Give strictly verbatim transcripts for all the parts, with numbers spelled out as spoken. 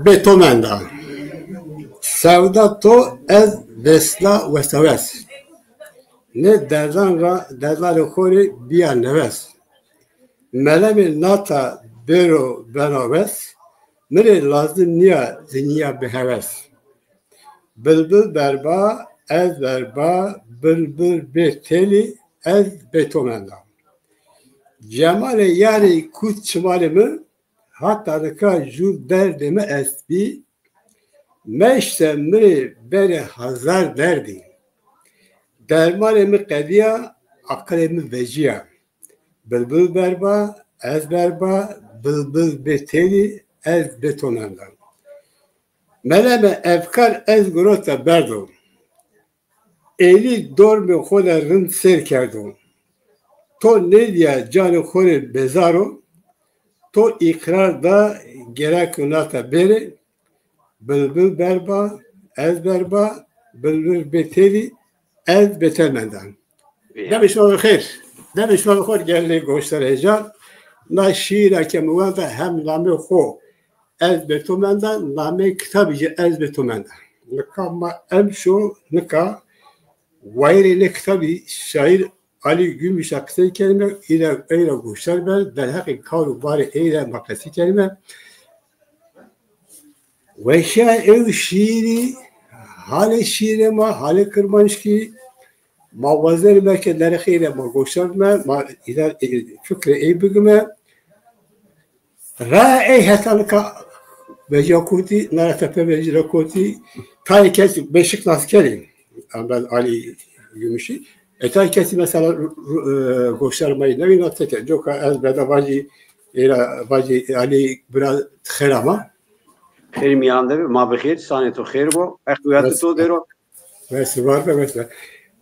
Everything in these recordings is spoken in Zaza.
Bê to menda. Sewda to ez vesna wesawes. Nê derdan ra, derdanê xo rê bîya newes. Melemê nata bêro bena wes, mi rê lazim nîya dinya bihewes. Bilbil berba, ez berba, bilbil bê têlî, ez bê to menda. Cemalê yarê kut çimanê mi, hata nika jû derdê mi estbî, meşte mi rê berê hazar derdî. Dermanê mi qedîya, aqilê mi vecîya. Bilbil berba, ez berba, bilbil bê têlî, ez bê to menda. Meleme efkar ez girota berdo. Êlî dormê xo de rind sêr kerdo. To nêdîya canê xo rê bezar o, to îqrar da gerek nata bêrê, bilbil berba, ez berba, bilbil bê têlî, ez bê te menda. Ya. Demê şima bi xêr. Demê şima bi xêr gelê goşdarê hêja. Na şîîra ke mi wenda hem namê xo Ez Bê To Menda, nameyê kitabî jî Ez Bê To Menda. Nika ma emşo, nika wayîrê nê kitabî şaîr Alî Gümüşa qisey kerîme, ey ra, ey ra goşdar ben, derheqê kar û barê ey ra ma qesey kerîme. Weşîya ew şîîrî, halê şîîrê ma, halê kirmanckî, ma wazenîme ke derheqê ey ra ma goşdar bime, ma îna, e, fikrê ey bigime. Raya ey heta nika vecîya kotî, na ra tepe vecî ra kotî, tayê kesî beşik nas kenê. Ahmet Alî Gümüşî. E, tayê kesî mesela ru-, ru-, e, goşdarê ma yê newî nas nêkenê. Coka ez beda vajî, ey ra vajî Alî bira xêr ama. Xêr mîyan de bi, ma bi xêr, sanê to xêr bo. Heq wîyatê to dêro. Wes û war be, wes be.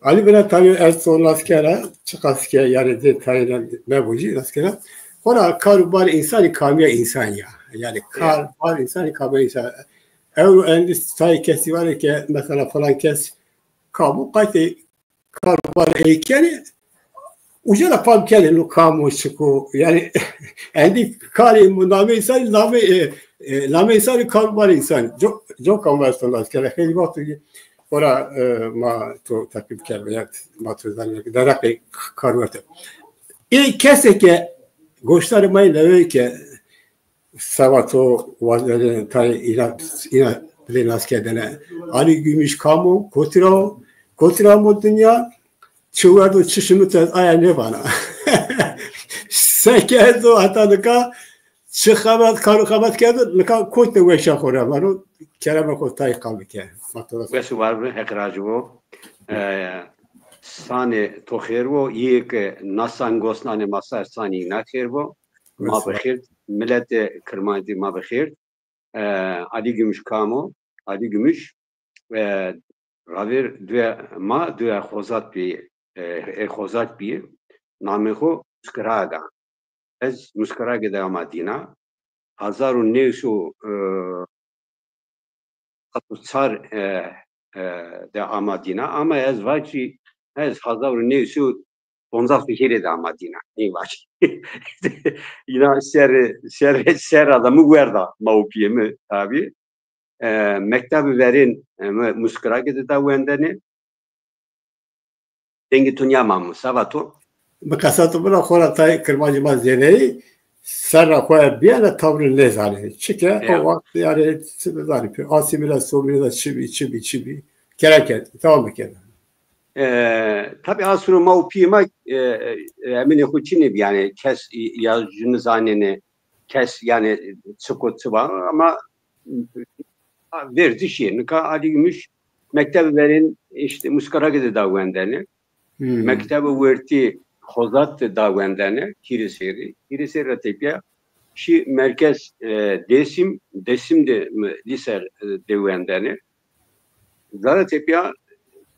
Alî bira, tabî ez to nas kena, çiqas ke yanî dê tayê mebo jî nas kena. Xora kar û bar însanî kamîya însan ya. Yanî kar bar însanî kamîya însan. Ewro endî tayê kesî vanê ke mesela filan kes kam o, qaytê kar û bar ey kenê, uca ra fam kenê no kam o, çik o. Yanî endî karê mi, nameyê însanî, nameyê, e, e, nameyê însanî, kar û barê însanî. Co-, coka ma ez to nas kena. Xeylê wext o ki xora, e, ma to teqîb kerme, ya ma to zanîme ki derheqê kar werte. Ê kesê ke goşdarê ma yê neweyî ke seba to wazenê tayê îna, îna bilê nas kerdene. Alî Gümüş kam o, kotî ra o, kotî ra amo dinya, çi werdo, çi şimito, ez aya nêvana. Se kerdo heta nika, çi xebat, kar û xebat kerdo, nika kotî de weşa xo ra vano, kerema xo tayê qal bike. Ma to ra wes û war bi, Heq razî bo. E, sanê to xêr bo, yê ke na san gosnanê ma ser sanê îna xêr bo. Ma bi xêr, miletê Kirmancî ma bi xêr. E, Alî Gümüş kam o? Alî Gümüş, e, ravêr duya ma, duya Xozat bî, e, ê Xozat bî. Namê xo Muskirag a. Ez Muskiragê de ama dîna. Hazar û new sey, e, çar, e, e, de ama dîna. Ama ez vacî, ez hazar û new sey û ponzas û hîrê de ama dîna. Ey vacî. Îna serre, serre, serra de mi werda, ma û pîyê mi tabî. E, mektebê verên, e, mi Muskiragê de da wendene. Dengê to nîyamamo, seba to. Mi qesa to bira, xora tayê kirmancê ma zêdeyî, serra xo ya bîyane tawrî nêzanê. Çike o wext yanî çi zanî pê asîmîle somîle de çi bî, çi bî, çi bî. Kerem kerd, tamam kerd. E, tabî asro ma û pîyê ma, e, e, emînê xo çinê bî yanî, kes ya jû nizanêne, kes yanî çik o çi va, ama verdiş yê. Nika Alî Gümüş mektebê verên îşte Muskiragê de da wendene. Hmm. Mektebê wertî Xozat de da wendene, hîrê serrî. Hîrê serrî ra tepîya şî merkez, e, Dêsim, Dêsim de mi lîse, e, de wendene. Zere tepîya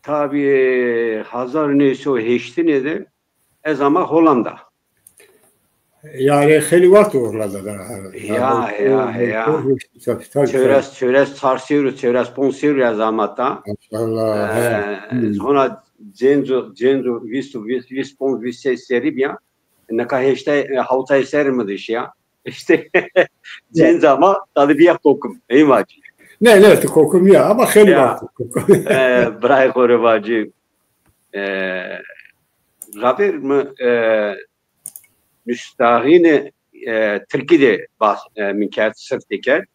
tabî hazar û new sey û heştîne de ez ama Hollanda. Yanî xeylê wext o Hollanda de. Ya, ya, ya. Çewres, çewres çar serr û, çewres ponc serr û ez ama ta. Maşallah. E, hona cênco, cênco vîst û, vîst, vîst ponc, vîst şeş serrî bîya. Nika heştay, e, hewtay serrî mi de şîya. Îşte cênca ma tade bîya kokim. Ey vacî. Ne, ne, ti kokim ya ama xeylî vacî kokim. Birayê xo rê vacî. E, ravêr mi e, nustaxîne e, tirkî de bas e, min kerd, sirf de kerd.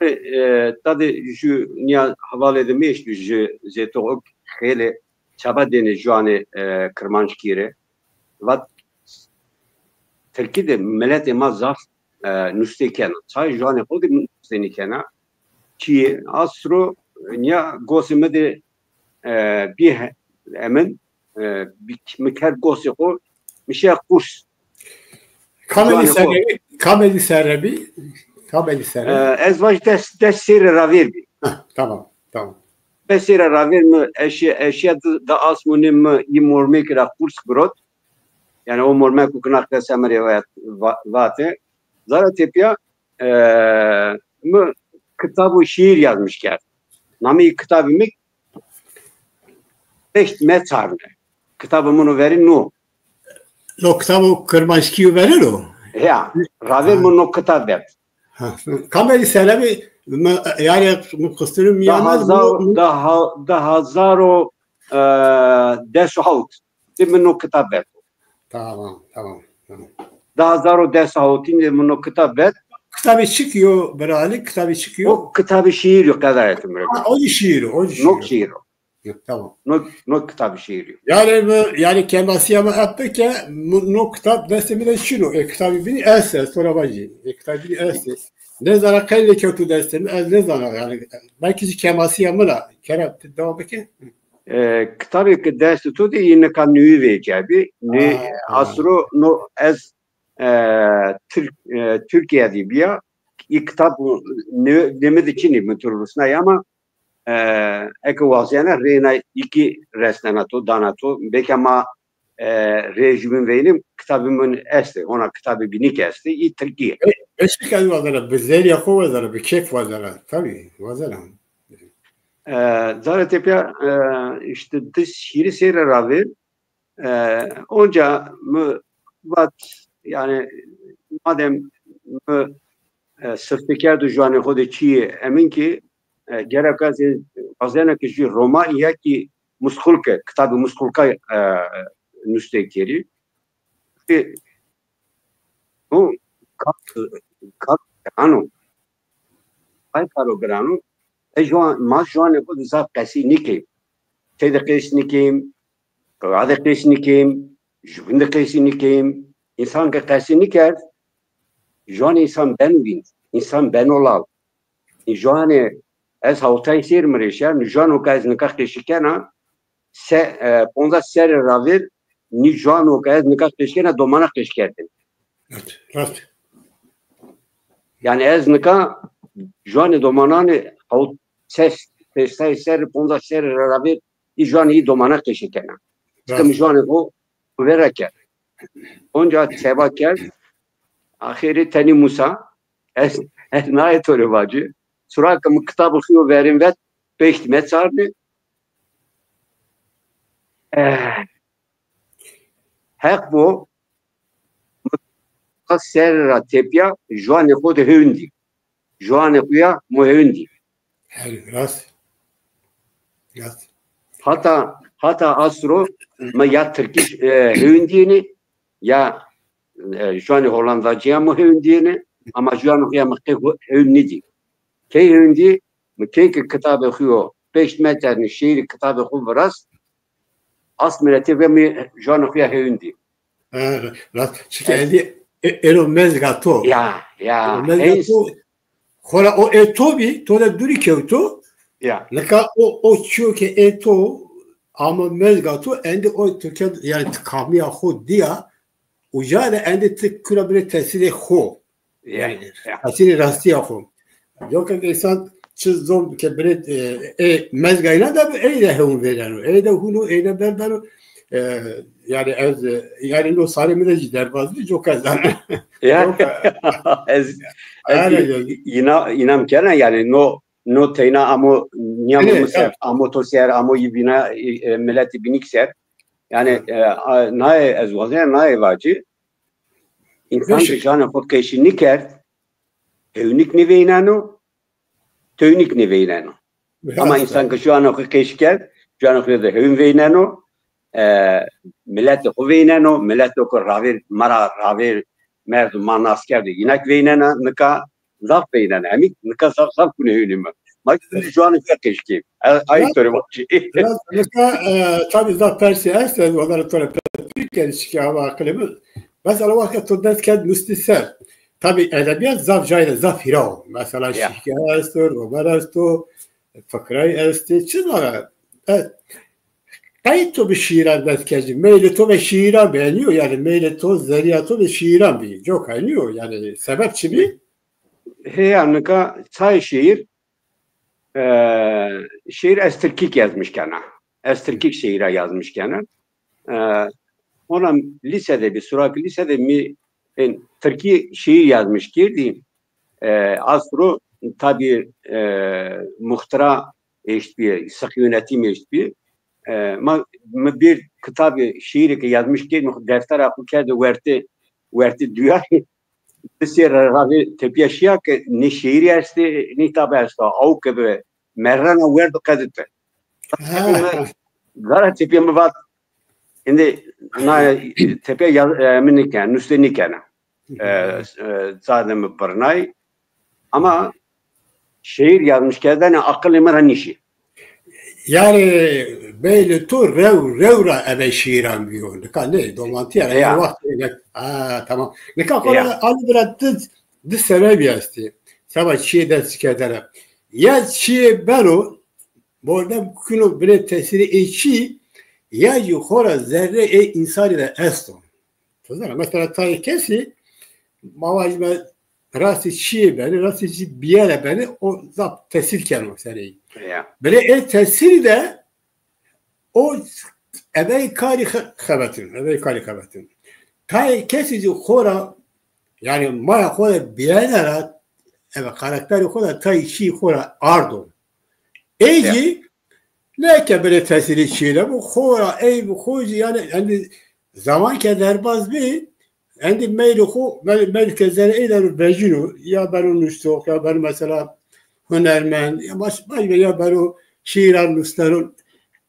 E, tade ju nîya hevalê de mi eşt ju zêtoxik xeylê çaba dêne juanê e, kirmanckî rê. Vat tirkî de miletê ma zaf e, nustê kena. Çay juanê xo de nustê nîkena. Çiyê astro nîya gosê mi de e, bî emin e, mi kerd gosê xo, mi şiya kurs. Kamelî serre bî? Kamelî serre bî? Kamelî serre? E, ez vaj des, des sêre ravêr bî. Tamam, tamam. Des sêre ravêr mi eşya, eşya di, di asmûnê mi yî mormêkî ra kurs girot. Yanî o mormeko ki na qese mi rê vate. Zara tepîya e, mi kitabo şiir yazmış kerd. Nameyê kitabê mi Peşt Meçarne. Kitabê mi no verî no. No kitabo kirmanckî yo verî no? Ya, ravêr mi no kitab vet. Kamerî selemî, yani mi kusturum yanmaz. Daha, daha zaro e, des hawt. Ti mi no kitab vet. Tamam, tamam, tamam. Di hazar û des hawtîn de mi no kitab vet. Kitabê çik yo, bira Alî? Kitabê çik yo? O kitabê şîîr yo, qedayet mi rê. Ha, o jî şîîr o, o jî şîîr o. No şîîr o. Tamam. No, no kitabê şîîr yo. Yani mi, yani kemasîya mi eb bike, no kitab destê mi de çin o. E, kitabê bînî est, ez to ra vajî. E, kitabê bînî est. Nêzana qey nêkewto destê mi, ez nêzana yani. Belkî jî kemasîya min a. Kerem, ti dewa bike. E, kitabê ke destê to de yê nika newî vecîyabî. Nê asro no ez e, Tirk, e, Tirkîya de bîya. Î kitab nê, nê mi de çinî, mi to rusnayî ama e, eke wazena reyna îkî resnena to, dana to. Belkî ma e, rê jûbîn veynîm, kitabê min estê. Hona kitabê bînî kî estê, î tirkî yê. Eşkî ez wazena, bi zerrîya xo wazena, bi kêf wazena. Tabî, wazena. E, zara tepîya, e, îşte di hîrê serre ra vêr, e, onca mi vat, yanî madem mi e, sifte kerdo juanê xo de çîyê emin kî, e, gereka ez wazena ke jû romanî ya kî musxulke, kitabê musxulka, e, nustê kerî. Kî o kar, kar giran o. Ay karo giran o. E, juan, ma juanê xo de zaf qesî nîkeyîm. Tey de qesî nîkeyîm, qira de qesî nîkeyîm, jûbîn de qesî nîkeyîm. Însan ke qesî nîkerd, juanê însan beno vînd, însan beno lal. Juanê ez hawtay sêr mi rê şer, juano ke ez nika qesî kena, se, e, ponzas serre ra vêr, nî juano ke ez nika qesî kena, domana qesî kerdêne. Rast, rast. Yanî ez nika juanê domananê hawt, ses, sesay serre, ponzas serre ra vêr, î juanê î domana qesî kena. Çike mi juanê xo vera kerd. Onca çeba kerd. Axirî tenî musa. Ez, ez naye to rê vacî. Sura ke mi kitabê xo yo verîn vet, peşt meçarnê. Eh, Heq bo, mi serre ra tepîya juanê xo de hewn dî. Juanê xo ya mi hewn dî. Her rast. Rast. Hata, hata astro mi ya tirkî, e, hewn dîyêne, ya, e, juanê holandacî ya mi hewn dîyêne, ama juanê xo ya mi qey hewn nîdî. Key hewn dî, mi key ke kitabê xo yo peşt meçarnê, şêrî kitabê xo virast, asmî ra tepîya mi juanê xo ya hewn dî. Ha, rast. Çike endî e, eno mezga to. Ya, ya. Mezga to. Xora o ê to bî, to de dûrî kewto. Ya. Nika o, o çîyo ke ê to ama mezga to, endî o Tirkîya, yanî ti kamîya xo dîya, uca de endî ti kura bîne tesîrê xo. Yanî, ya, tesîrê rastîya xo. Coka ke însan çi zon ke bîne, e, e, mezgayna de bi, ey de hewn vêreno. Ey de huno, ey de berdeno. E, yanî ez, e, yanî no sarê mi de jî derbaz bî, coka ez zana. Ya, ez, ez îna-, înam kena, yanî no, no teyna amo nîyamo mi ser, amo to ser, amo yî bîna, e, miletê bînî kî ser. Yanî, e, a, naye ez wazena naye vacî. Însan ke canê xo qeşî nîkerd, hewnîk nîveyneno, tewnîk nîveyneno. Ama însan ke canê xo qeşî kerd, canê xo de hewn veyneno, e, miletê xo veyneno, miletê xo ravêr, ma ra ravêr merdo, ma nas kerdo, înak veynena, nika zaf veynena. Hemî nika zaf, zaf kune hewnî mi. Ma ki canê xo qeşî kî. E, ay to rê vajî. Nika, e, tabî zaf persî est, ez wazara to rê pepî kenî çike ama aqilê mi. Mesela wexta to dest kerd nustî ser. Tabî edebîyat zaf cayê de zaf hîra o. Mesela şîîr esto, roman esto, fikrey estê, çi zana. E, qey to bi şîîran dest kerdî? Meylê to ve şîîran bî, nîyo? Yanî meylê to, zerrîya to ve şîîran bî. Coka nîyo? Yanî sebeb çi bî? Heya, nika çayê şîîr, e, şîîr ez tirkîk yazmış kena. Ez tirkîk şîîra yazmış kena. E, ona lîse de bî, surak lîse de mi, ên, tirkî şîîr yazmış kerdî. E, asro tabî, e, muhtira eştbî, sık yönetim eştbî. E, ma, mi bir kitabê şîîrê ke yazmış kerd, mi deftera xo kerdo wertê, wertê duyarî. Di sêr ra ravê tepîya şîya ke nê şîîrî estê, nê kitabî esto. Aw ke bi merrena werdo qedite. Ha. Gara tepîya mi vat, êndî na tepîya ya, e, mi nîkena, nustê nîkena. E, e, ca de mi birnay. Ama şîîr yazmış kerdene aqilê mi ra nîşî. Yanî meylê to rew rew ra ebe şîîran bîyo. Nika nê, domantîya ra, ya, yanî wextê ne. Ha, tamam. Nika xora, ya, alî bira di, di sebebî estê. Seba çiyê dest kerdene. Ya çiyê beno, mordem kuno binê tesîrê ê çî, ya jî xora zerrê ê însanî de esto. Ti zana, mesela tayê kesî, ma vajîme rastê çiyê benê, rastê jî bîyere benê, o zaf tesîr keno serê yî. Ya. Belê ê tesîrî de o ebey karî xe-, xebetin, ebey karî xebetin. Tayê kesî jî xora, yanî maya xo de bîyene ra, ebe karakterê xo de tayê çî xora ardo. Ey jî neke binê tesîrê çîyê de bo, xora ey bi xo jî, yanî, endî zaman ke derbaz bî, endî meylê xo, mel-, mel ke zerê ey de ro vejîno, ya beno nuştox, ya beno mesela hunermend, ya baş, baş be, ya beno şîîran nusteno.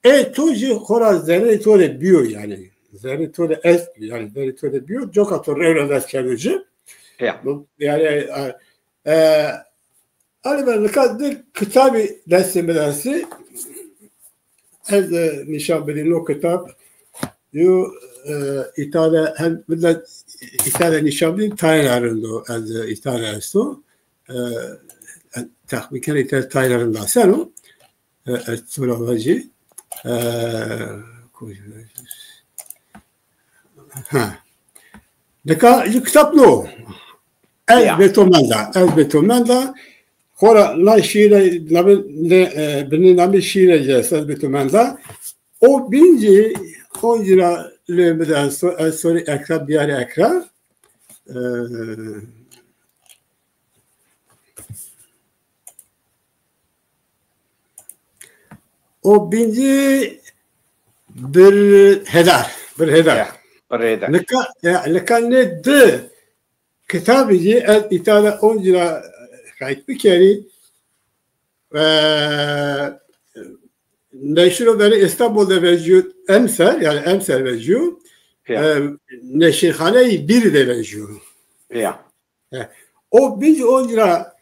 Ê to jî xora zerê to de bîyo yanî. Zerê to de est, yanî zerê to de bîyo, coka to rew ra dest kerdo ci. Ya. Yanî, e, e, Alî ben, nika di kitabî destê mi de estî. Ez, e, nîşan bidî no kitab. Yo, e, îta de hem, mi de îta de nîşan bidî, tayê ra rind o, ez, e, îta de esto. E, e, texmîn kena îta de tayê ra rind aseno. E, e, ez to ra vajî. E, ha. Nika ju kitab no. Ez bê to menda. Ez bê to menda. Xora na şîîre namê, ne, e, binê namê şîîre jî est, ez bê to menda. O bîn jî, o jî ra lê mi de esto, ez sorî ekran, biyarî ekran. E, O bîn jî birhedar, birhedar. Ya, birhedar. Nika, ya, nika nê di kitabî jî ez îta de oncî ra qeyd bikerî. E, neşiro verê Îstanbul de vejîyo, emser, yanî emser vejîyo. Ya. E, Neşirxaneyê Bîrî de vejîyo. Ya. E, o bîn jî oncî ra,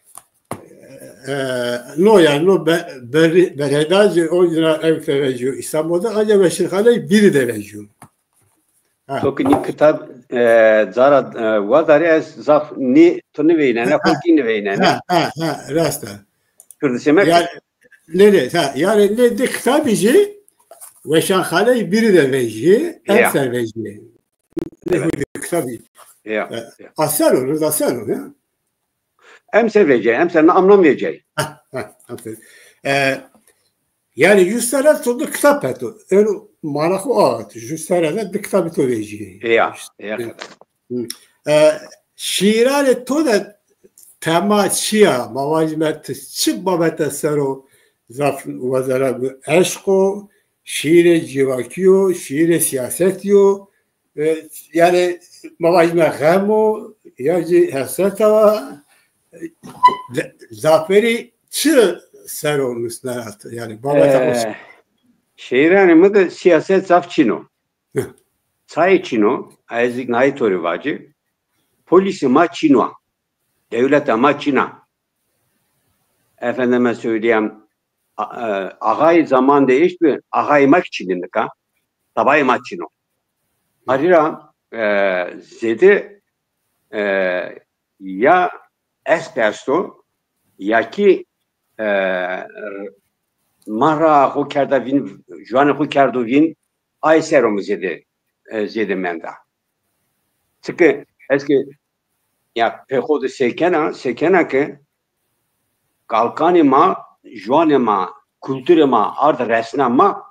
e, no, yanî no be-, berî-, berhedar jî oncî ra ewk de vejîyo Îstanbul de, ancî Neşirxaneyê Bîrî de vejîyo. Ha. To ki nî kitab, e, cara, e, wadarî ez zaf nî, to nîveynena, ha, xo kî nîveynena. Ha, ha, ha, rast a. Kurdî semek? Yanî, nê, nê, ha, yanî nê di kitabî jî Weşanxaneyê Bîrî de vejîyê, ya, emser vejîyê. Nê, evet, hurdî kitabî. Ya, e, ya. Aseno, rind aseno, ya. Emser vecey, emser na amnan vecey. Ha, ha, emser. E, yanî ju serre to di kitab peto. Eno mana xo a, ju serre de di kitabî to vejîyê. Ya, ya. Hı. E, şîîranê to de tema çi ya? Ma vajîme ti çi babete ser o zaf wazena? Eşq o, şîîrê civakî yo, şîîrê sîyasetî yo, E, yanî ma vajîme xem o, ya jî hesreta wa, e, de-, zaferî çi ser o nusnena ti? Yanî babeta xo çi? E, şîîranê mi de sîyaset zaf çin o. Hı. Çayê çin o, ez nayê to rê vacî. Polîsê ma çin wa. Dewleta ma çin a. Efendime söyleyeyim, a-, e, axayê zaman de eşt bi, axayê ma kî çin ê nika. Tabayê ma çin o. Arî ra, e, zêde, e, ya esp esto, ya kî, e, ma ra xo kerda vîn, juanê xo kerdo vîn, ay ser o mi zêde, e, zêde menda. Çike ez ke ya pê xo de sekena, sekena ke kalkanê ma, juanê ma, kulturê ma ard resna ma,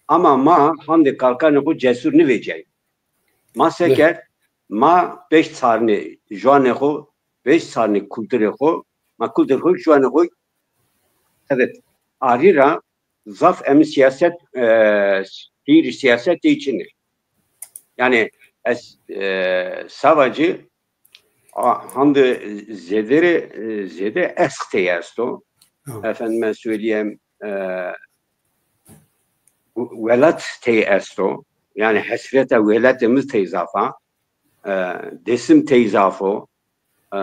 ama ma handê kalkanê xo cesur nêvecîyayî. Ma se kerd? Ma beş çarnê juanê xo, beş çarnê kulturê xo, ma kulturê xo, juanê xo, evet, arî ra zaf em siyaset, e, şîîrî siyaset tey çin ê. Yanî ez, e, savacî, a, hande zêde rê, e, zêde eşq tey esto. Tamam. Efendime söyleyeyim, e, welat tey esto. Yanî hesreta welatê mi tey zaf a. E, Dêsim tey zaf o. E,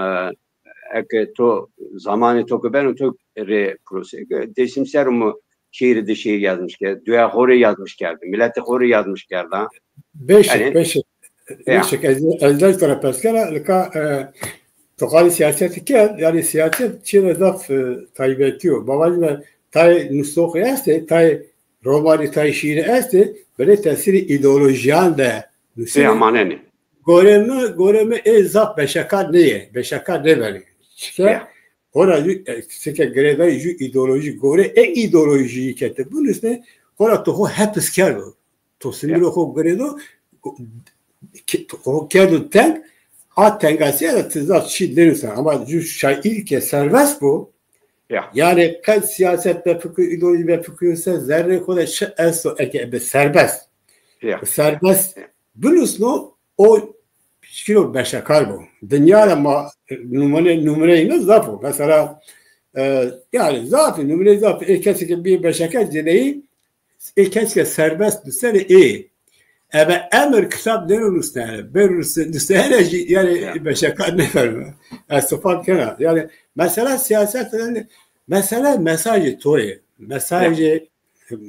eke to zamanê to ke beno to rê prosê ke Dêsim ser o mi şiîrî di şiîr yazmış kerd. Duya xo rê yazmış kerd. Miletê xo rê yazmış kerda. Beşik, yanî, beşik. Ya. Beşik. Ez, ez lej to ra pers kena. Nika, e, to qalê sîyasetî kerd. Yanî sîyaset çî ra zaf, e, taybetî yo. Ma vajîme tayê nusloxî estê, tayê romanî, tayê şiîrî estê. Belê tesîrê îdeolojîyan de nusî. Ya, manenê. Gorê mi, gorê mi ê zaf beşekar nêyê, beşekar nêbenê. Çike hona ju, e, çike girêdayî ju îdeolojî, gorê ê îdeolojîyî ke ti binusnê, hona to xo hepis kerdo. To simîrê xo girêdo, ke-, to xo kerdo teng, a tengasîye de ti zaf çî nênusnena. Ama ju şaîr ke serbest bo, yanî qet sîyaset be fikir, îdeolojî be fikir se, zerrê xo de çi esto eke ebe serbest. Serbest binusno, o şikîno beşekar bo. Dinya ra ma, e, numune, numuneyê mi zaf o. Mesela, e, yanî zaf, numuneyê zaf. Ê kesî ke bîyê beşekar cineyî, ê kesî ke serbest bisenê ê. Ebe emir kitab nêno nusnene. Bêro nusnene jî, yanî beşekar nêbeno. Ez sifat kena. Yanî mesela sîyaset, yanî mesela mesajê to yê. Mesajê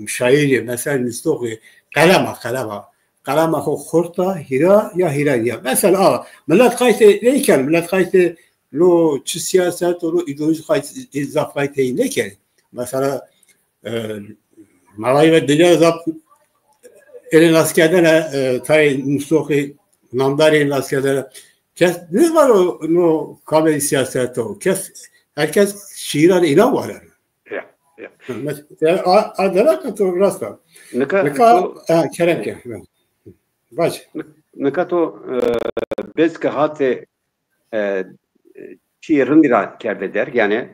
şaîrî, mesela nusloxî, qelema, qelema. Qelema xo xurt a, hîra ya hîra nîya. Mesela, a, milet qaytê nêken, milet qaytê no çi sîyaset o, no îdeolojî qaytê, zaf qaytê nêken. Mesela, e, ma vajîme dinya zaf ênê naskerdene, e, tayê nusloxî namdarî ênê naskerdene. Kes nêvano no kamey sîyaset o. Kes, her kes şîîranê înan waneno. Ya, ya. Mes-, ya, a, a dera ke to rast a. Nika, nika to, ha, kerem ke. Vaj. Nik-, nika to, e, bes ke hatê, e, çîyê rindî ra kerde derg, yanî,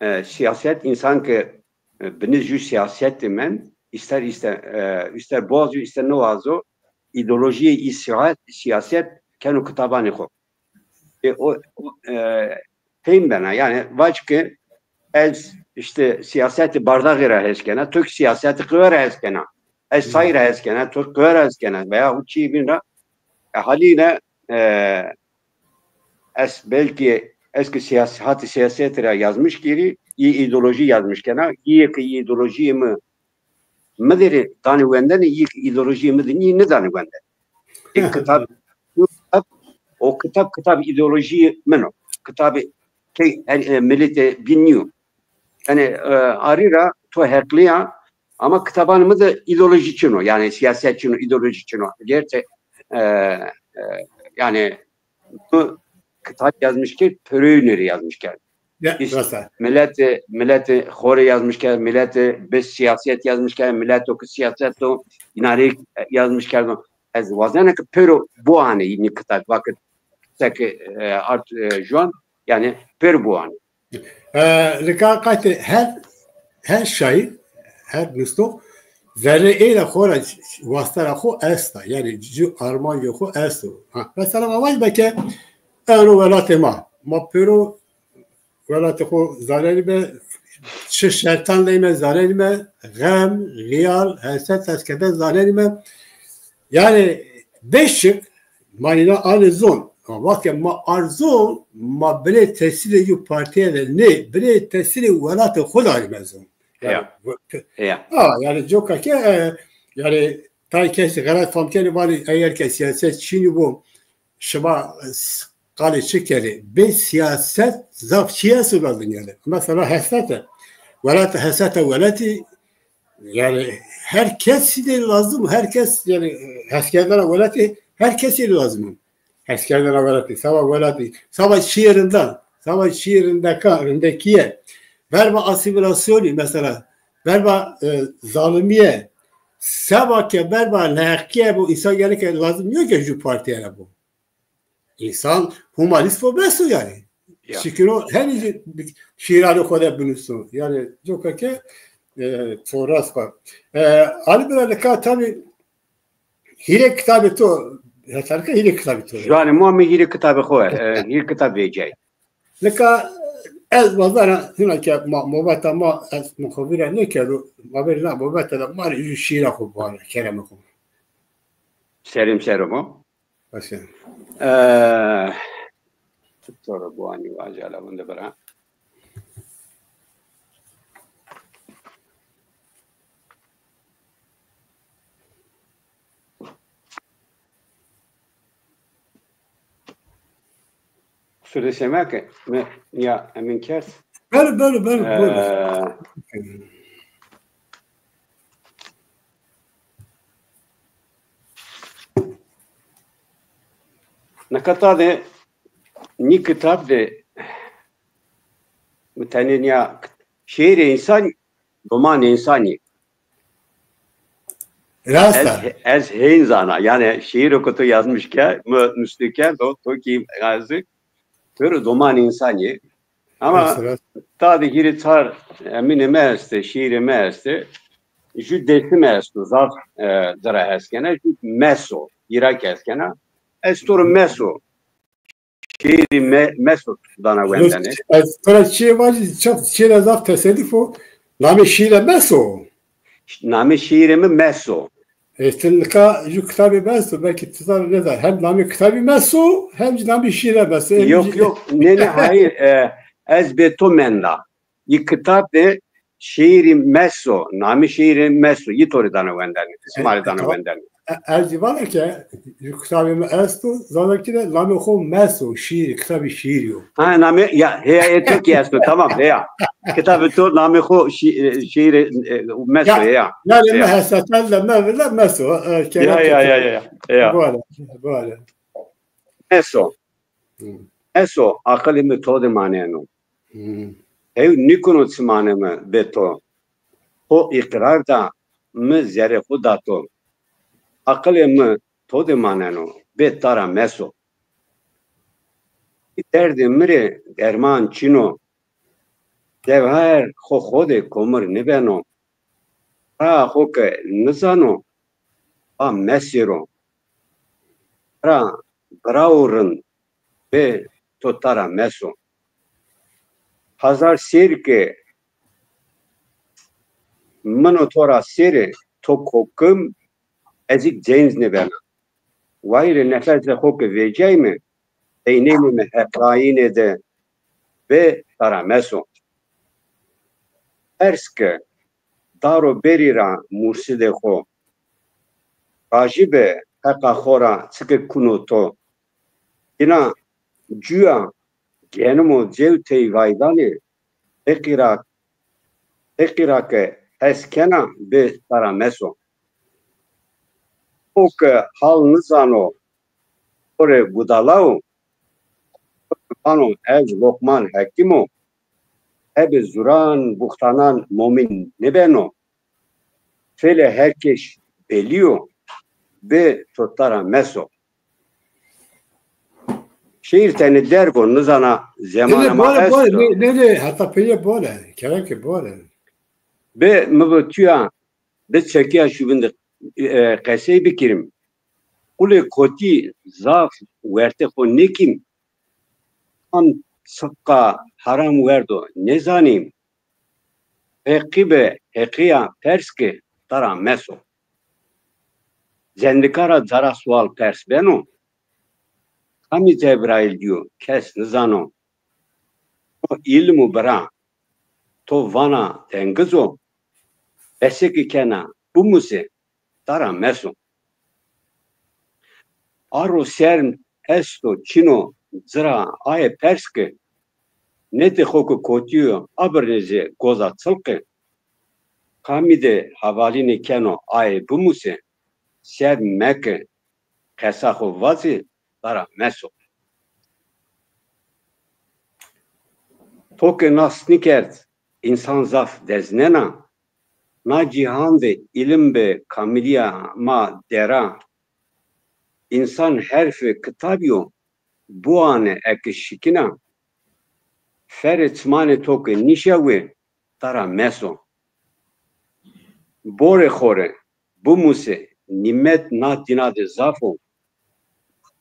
e, sîyaset, însan ke, e, binê ju sîyasetî mend, îster, îster, e, îster biwazo, îster niwazo, îdeolojîyê î sîya-, sîyaset keno kitabanê xo. E, o, o, e, teym bena. Yanî vac ke ez îşte sîyasetê Bardaxî ra hes kena, to kî sîyasetê Qiwe ra hes kena. Ez Tay ra hes kena, to Qiwe ra hes kena veya hû çîyê bîn ra. E, halîne, e, ez belkî ez kî sîyas-, hatê sîyasetî ra yazmış kerî, î îdeolojî yazmış kena. Îyê ke î îdeolojîyê mi mi derê danê wendene, î îdeolojîyê mi de nîyê, nêdanê wendene. Ê kitab, o kitab, o kitab, kitab îdeolojîyê min o. Kitabê key her, e, miletê bîn nîyo. Yanî, e, arî ra to heqlî ya, ama kitabanê mi de îdeolojî çin o. Yanî sîyaset çin o, îdeolojî çin o. Gerte, e, e, yanî mi kitab yazmış kerd, pêroyînê rê yazmış kerd. Ya, îs-, rast a. Miletê, miletê xo rê yazmış kerd, miletê bi sîyaset yazmış kerd, mileto ke sîyaset o, înan rê yazmış kerdo. Ez wazena ke pêro biwanê nî kitab, vakit seke, e, art, e, juan, yanî pêro biwanê. E, nika qaytê her, her şaîr, her nuslox zerrê ey ra xo ra, wasta ra xo esta. Yanî ju armancê xo esto. Ha, mesela ma vajîme ke eno welatê ma. Ma pêro welatê xo zanenîme, çi şertan leyme zanenîme, xem, xîyal, heset, heskerde zanenîme. Yanî beşik ma îna anê zon. Ama wextê ma ard zon, ma binê tesîrê ju partîye de nê, binê tesîrê welatê xo de arîme zon. Yanî, Ya. bu- Ya. ha, yanî coka ke, e, yanî tay kesî xelet fam kenê, vanê eger ke sîyaset çînî bo, şima, e, s- qalê çi kerê? Bê sîyaset zaf çî esto la dinya de. Mesela hesete. Welat, hesete welatî, yanî her kesî de lazim, her kes, yanî heskerdena welatî her kesî de lazim. Heskerdena welatî, saba welatî, saba çîyê rindan, saba çîyê rindeka, rindekîye. Verba asîmîlasyonî mesela, verba, e, zalimîye, seba ke verba neheqîye bo, însan gereke lazim nîyo ke ju partîye ra bo. Însan humanîst bo, bes o yanî. Ya. Şikiro henî şîîranê xo de binusno. Yanî coka ke, e, to rast va. E, Ali Bira, nika tabî hîrê kitabê to, heta nika hîrê kitabê to. Janê ma mi hîrê kitabê xo, e, hîrê kitab vecîyay. Nika ez wazena hina ke ma, mobeta ma, ez muxabire nêkerdo, ma verî na mobeta de ma rê ju şîîra xo biware, keremê xo. Serê mi ser o ma. Baş e. E, to ro biwanî, vajî ala wende bira. Qusur dê seme ke, mi ya emin kerd. Belo, belo, belo, belo. E, Nika ta de nî kitab de mi tenê nîya şiîrê însanî, domanê însanî. Rast a. Ez, ez hên zana. Yanî şiîro ke to yazmış ke, mi nustê kerdo, to kî yazî, pêro domanê însanî. Ama rast, rast. Ta de hîrê çar emînê mi estê, şiîrê mi estê. Ju Dêsimî esto, zaf, e, ci ra hes kena, ju Meso, Îraq hes kena. Ez to ro Meso, şiîrê Me-, Meso dana wendene. Ez to ra çîyê vajî, çap çîyê ra zaf tesaduf o. Namê şiîre Meso. Namê şiîrê mi Meso. Ê, ti nika ju kitabê mi esto, belkî ti zana nêzana. Hem namê kitabî Meso, hem jî namê şîîre Meso. Yok, yok. Nê, nê, hayır. E, ez bê to menda. Yi kitab de şiîrî Meso, namê şiîrê Meso, yi to rê dana wendene, sima rê dana wendene. E, ez zî vana ke ju kitabê mi esto, zazakî de namê xo Meso, şiîrî, kitabî şiîrî yo. Ha, namê, ya, heya, ê to kî esto, tamam, heya. Kitabê to namê xo şi-, e, şiîrê, e, Meso, heya. Yanî mi heseten de mi vila Meso, e, ya, ya, ya, ya, ya. Bale, bale. Meso. Hı. Meso, aqilê mi to de maneno. Hı. Hew nîkuno çimanê mi bê to. To îqrar da, mi zerrê xo da to. Aqilê mi to de maneno, bê ta ra Meso. Derdê mi rê derman çin o. Cewher xo xo de komir nêbeno. Raa xo ke nizano, a mesêro. Ra birawo rind, bê to ta ra Meso. Hazar sêr ke min û to ra sêrê, to kokim, ez î cenc nêbena. Wayîrê nefesê xo ke vecîyayme, peynênê mi heqrayînê de, bê ta ra Meso. Pers ke, daro berî ra mursidê xo. Vajîbe heqa xo ra çike kuno to. Îna cuya genimo cew tey vaydanê, heqî ra, heqî ra ke hes kena, bê ta ra Meso. O ke hal nizano, xo rê budala o, vano ez Loqman Hekîm o, hebê zuran buxtanan momîn nêbeno. Felê her keş belî yo, bê to ta ra Meso. Şîîr tenê derg o, nizana zemana ma esto. Nê, nê, nê, heta peyê bole, kerem ke bole. Bê mi bi tuya Bi çekîya jûbîn de, e, qesey bikirîm. Qulê kotî zaf wertê xo nêkîm. Kam siqa heram werdo nêzanîm. Heqî bi heqîya pers ki, tara meso. Zendika ra cara sual pers beno. Kamî Cebraîl dîyo, kes nizano. To îlim û bira, to vana tengiz o, beseki kena, bimuse, tara meso. Aro serm esto çino, cira aye pers ki, netê xo ki kotîyo, abirnê zê goza çilqi. Kamî de hevalîne keno aye bimuse, serm meki, qesa xo vazê, tara meso. To ke nas nîkerd, însan zaf deznena. Na cîhan de îlim bi kamilîya ma dera. Însan herfê kitabî yo, biwane eke şikîna. Ferê çimanê to ke nîşewê, tara meso. Borê xo rê, bimuse, nîmet na dîna de zaf o.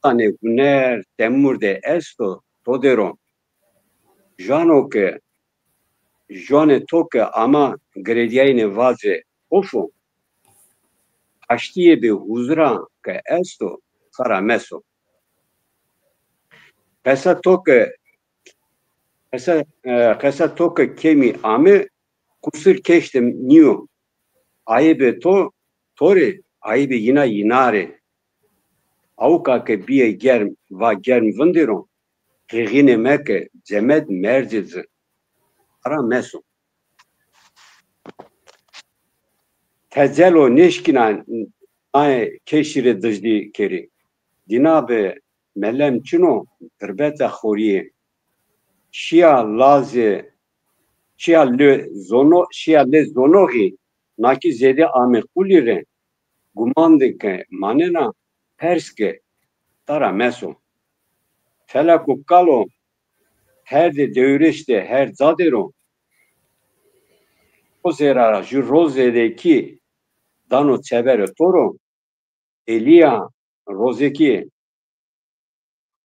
Tanê huner temur de esto, to dêro. Jano ke, jonê to ke ama girêdîyayîne vaze of o. Haştîye bi huzura ke esto, tara meso. Qesa to ke, qesa, e, qesa to ke kêmî ame, qusir keşte nîyo. Ayîbê to to rê, ayîbê yîna yîna rê. Awka ke bîye germ, va germ vindêro, qîxîne meke, cemed mercê ci. Ara meso. Tecelo nêşkîna naye keşî rê dijdî kerî. Dîna bi melem çin o, dirbeta xorîye. Şîya lazê, şîya lê zono, şîya lê zonoxî, nakî zêde ame qulî rê, guman de ke manena, pers ke, tara meso. Feleko kalo, her de dewrêş de her ca dêro. O zêra ra ju rozê de kî dano çeverê to ro, Elîya, rozekî,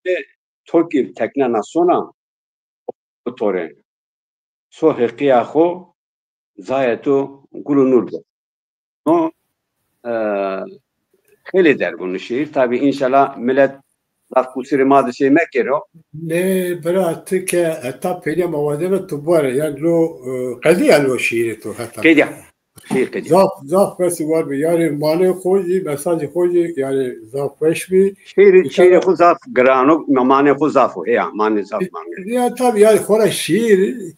e, to kî teknena sona, o to rê. So heqîya xo, cayê to gul û nur be. No, e, xeylê derg o no şîîr. Tabî înşallah milet zaf qusirê ma de şey mekero. Nê, bira, ti ke heta peynîya ma wazena tu bore. Yanî lo, e, qedîya lo şîîrê to heta. Qedîya. Şîîr qedîya. Zaf, zaf wes û war bi. Yanî manê xo jî, mesajê xo jî, yanî zaf weş bi. Şîîr, şîîrê xo zaf giran o, manê xo zaf o. Heya, manê zaf manê. Ya tabî, yanî xora şîîr,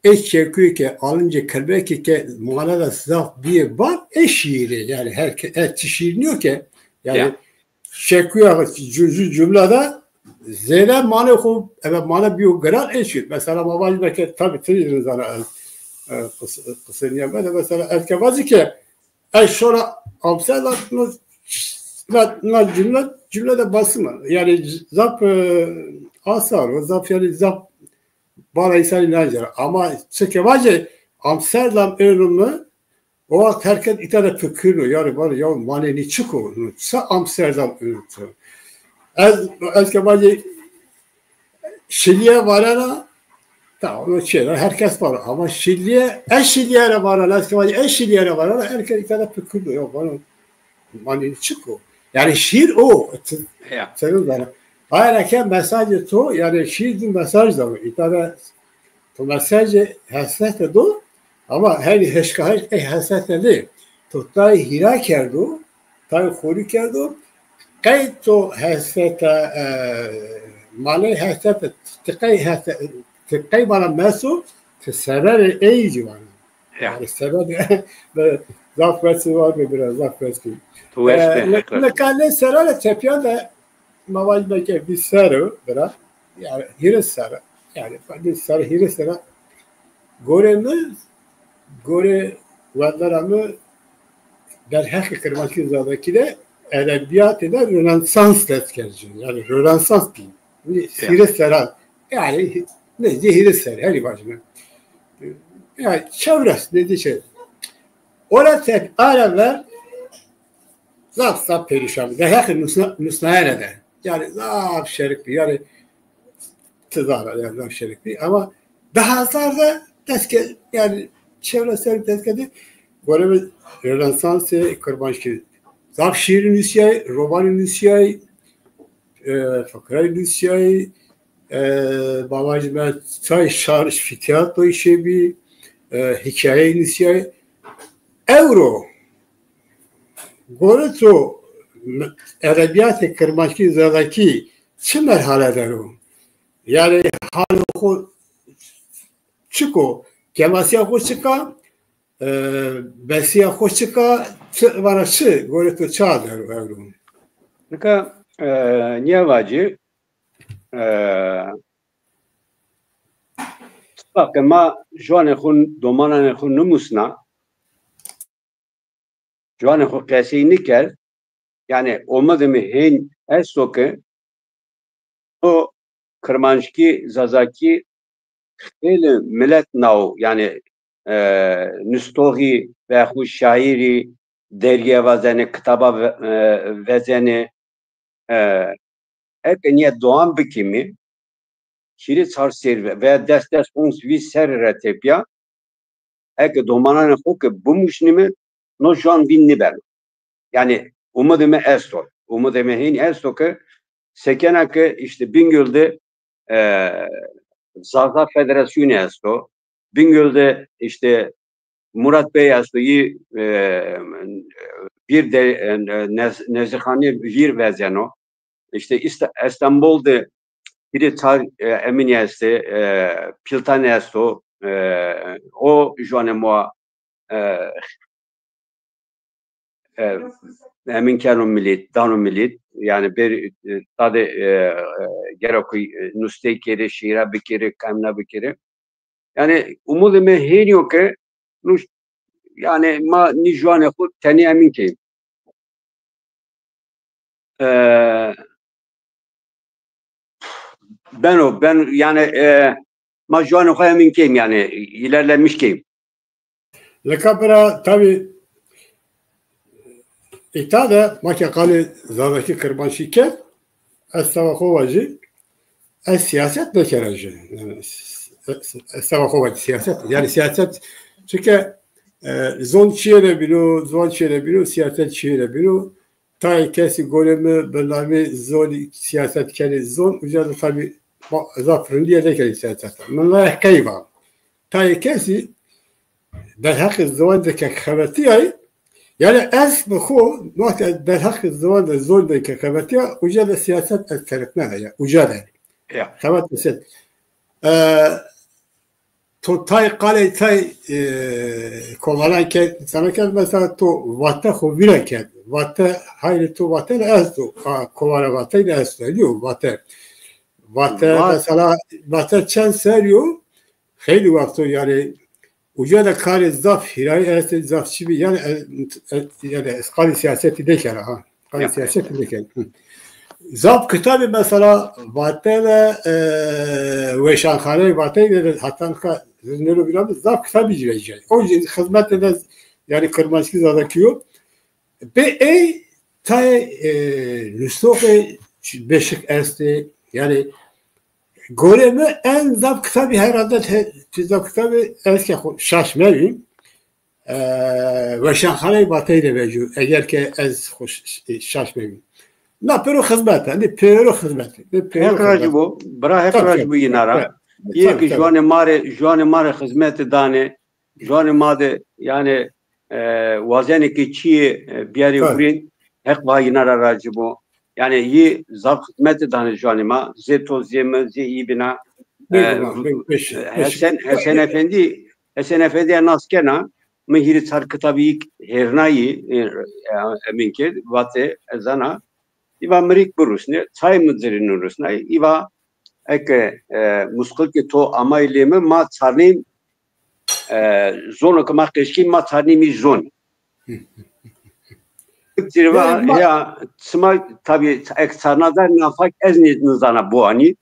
ê çekuyê ke, alincê kelmekê ke mana de zaf bîyê bar, ê şîîrê. Yanî her ke, e, çi şîîr nîyo ke, yanî, ya. Çekuya ju-, ju-, cumle de zêde manê xo, ebe mane bîyo giran, ê şîîr. Mesela ma vajîme ke, tabî ti zî zana ez, e, qis-, qisê nîya me de, mesela ez ke vajî ke, ez şona Amsterdam, na, na, na cumle, cumle de basime. Yanî zaf, e, asar o, zaf, yanî zaf bana însanî nancera. Ama çike vacê Amsterdam êno mi, o waxt her kes îta de fikirno, yanî vano, ya manê nî çik o? Çi Amsterdam êno to? Ez, ez ke vacê Şilîye varena, tamam, o çi ra, her kes vano. Ama Şilîye, ez Şilîye ra varena, ez ke vacê ez Şilîye ra varena, her kes îta de fikirno, ya vano, manê nî çik o? Yanî şîîr o. Ya. Senin zana. Aye ra ke mesajê to, yanî şîîr di mesaj da. Îta de to mesajê hesrete do, ama henî heşka heşk ey hesrete nê. To tay hîra kerdo, tay xorî kerdo, qey to hesrete, e, manê hesrete, ti qey hesrete, ti qey vana meso, ti seberê ey zî vana. Ya. Yanî sebebê, zaf wes war be bira, zaf wes bî. Tu weş be, e, ne-, heqet. Nika nê serre de tepîya de ma vajîme ke vîst serre bira. Yanî hîris serre. Yanî vîst serre, hîris serre. Gorê mi, gorê wendera mi, derheqê Kirmanckî Zazakî de edebîyatê de Rönesans dest kerd ci. Yanî Rönesans dî. Ya. Hîris serre. Yanî nezdî hîris serre, herî vajîme. Yanî çewres, nezdî şey. Ora tepîya ra ver zaf zaf perîşan bî. Derheqê nusna-, nusnayene de. Yanî zaf şerik bî. Yanî ti zana, yanî zaf şerik bî. Ama di hezar de dest ke-, yanî çevresel dest kerdî. Goreme Rönesansê kirmanckî. Zaf şîîrî nusîyay, romanî nusîyay, e, fikrayî nusîyay, e, ma vajîme tay şar fîtîyatroyî şêbî, e, hîkayeyî nusîyay. Ewro gore to me-, edebîyatê kirmanckî zazakî çi merhale der o? Yanî halê xo çik o? Kemasîya xo çik a? E, besîya xo çik a? Ti vana çi? Gore to ça der o ewro? Nika, e, nîya vacî, e, çiqa ke ma juanê xo, domananê xo nimusna, juanê xo qesey nikerd, yanî omidê mi hên esto ke o kirmanckî, zazakî xeylê milet naw, yanî, e, nustoxî, vexû şaîrî, dergîye vazenê, kitaba ve-, e, vezenê. E, eke nîye dewam bikîmî, hîrê çar serrî ve veya des, des, on, vîst serrî ra tepîya, eke domananê xo ke bimuşnîme, no juan vînd nêbeno. Yanî umidê mi esto. Umidê mi hênî esto ke sekena ke îşte Bingöl de, e, Zaza Federasyonî esto. Bingöl de îşte Murat Bey esto, yî, e, vîr de, e, nez-, nezîxanî vîr vezeno. Îşte Îsta-, Estenbol de hîrê çar, e, emînî estê, e, Piltanî esto, e, o juanê ma, e, e, emîn keno milît, dano milît. Yanî bir, e, tade, e, e, gerek, e, nustey kerê, şîîra bikerê, kamna bikerê. Yanî umudê mi hênî yo ke nu, yanî ma nî juanê xo tenê emîn keyî. E, beno, ben, yanî, e, ma juanê xo emîn keyîm, yanî îlerlemiş keyîm. Lika bira tabî îta de ma ke qalê zazakî kirmanckî kerd, ez seba xo vajî, ez sîyaset nêkera ci. Yanî, s-, s-, ez seba xo vajî sîyaset. Yanî sîyaset, çike, e, zon çîyêne bîno, ziwan çîyêne bîno, sîyaset çîyêne bîno. Tayê kesî gorê mi bi namê zonî sîyaset kenê zon, uca de tabî ma-, zaf rindîye nêkenê sîyaset. Min layek qey va. Tayê kesî derheqê ziwan de ke xebetîyayî, yanî ez bi xo, wextê ez derheqê ziwan de, zon de ke xebetîya, uca de sîyaset ez teriknena ya, uca de. Ya. Xebet sîyaset. E, to tay qalê tay, e, kovaran kerd, sana kerd, mesela to vate xo vîra kerd. Vate, hayrê to vate de esto, a, kovara vate de esto, diyor, vate. Vate, va- mesela, vate çend serrî yo, xeylî wext o, yanî, uca de karê zaf hîrayî estê, zaf çî bî, yanî, e, e, yanî, ez qalê sîyasetî nêkena, ha. Qalê Ya. sîyasetî nêkena. Hı. Zaf kitabî mesela Vate de, e, weşanxaneyê Vateyî de, de heta nika nêro vîra mi, zaf kitabî ci vejîyayî. O jî xizmetê de, yanî kirmanckî zazakî yo. Bê ey tayê, e, nustoxê beşik estê. Yanî gorê mi en zaf kitabî herhalde te-, ti zaf kitabî ez ke xo şaş mebî. E, weşanxaneyê Vateyî de vejîyo. Eger ke ez xo ş-, ş-, şaş mebî. Na pêro xizmet a, nê pêro xizmet a, nê pêro Heq razî xizmet. bo, bira Heq Tabii, razî tabii. bo yîna ra. Evet, Yê tabii, ki tabii. juanê ma rê, juanê ma rê xizmetî danê, juanê ma de, yanî, e, wazenê ke çîyê, e, biyarê Tabii. hurên, Heq va yîna ra razî bo. Yanî yî zaf xizmetî danê juanê ma, zê to, zê mi, zê yî bîna. Bêguman, E, bêguman. Beş, beş. Hesen, Hesen Efendî, Hesen Efendî ez nas kena, mi hîrê çar kitabî yî hêrnayî, e, e, emîn kerd, vatê, ez zana, îva mi rê kî birusnê, çayê mi ci rê nirusnayî, îva eke, e, musqilkê to amayî lê mi, ma çarnîm, e, zono ke ma qeşkî, ma çarnîmî zon. Ci rê va, yanî ma ya, sima tabî ek çarna dar nafak ez nî-, nizana biwanî.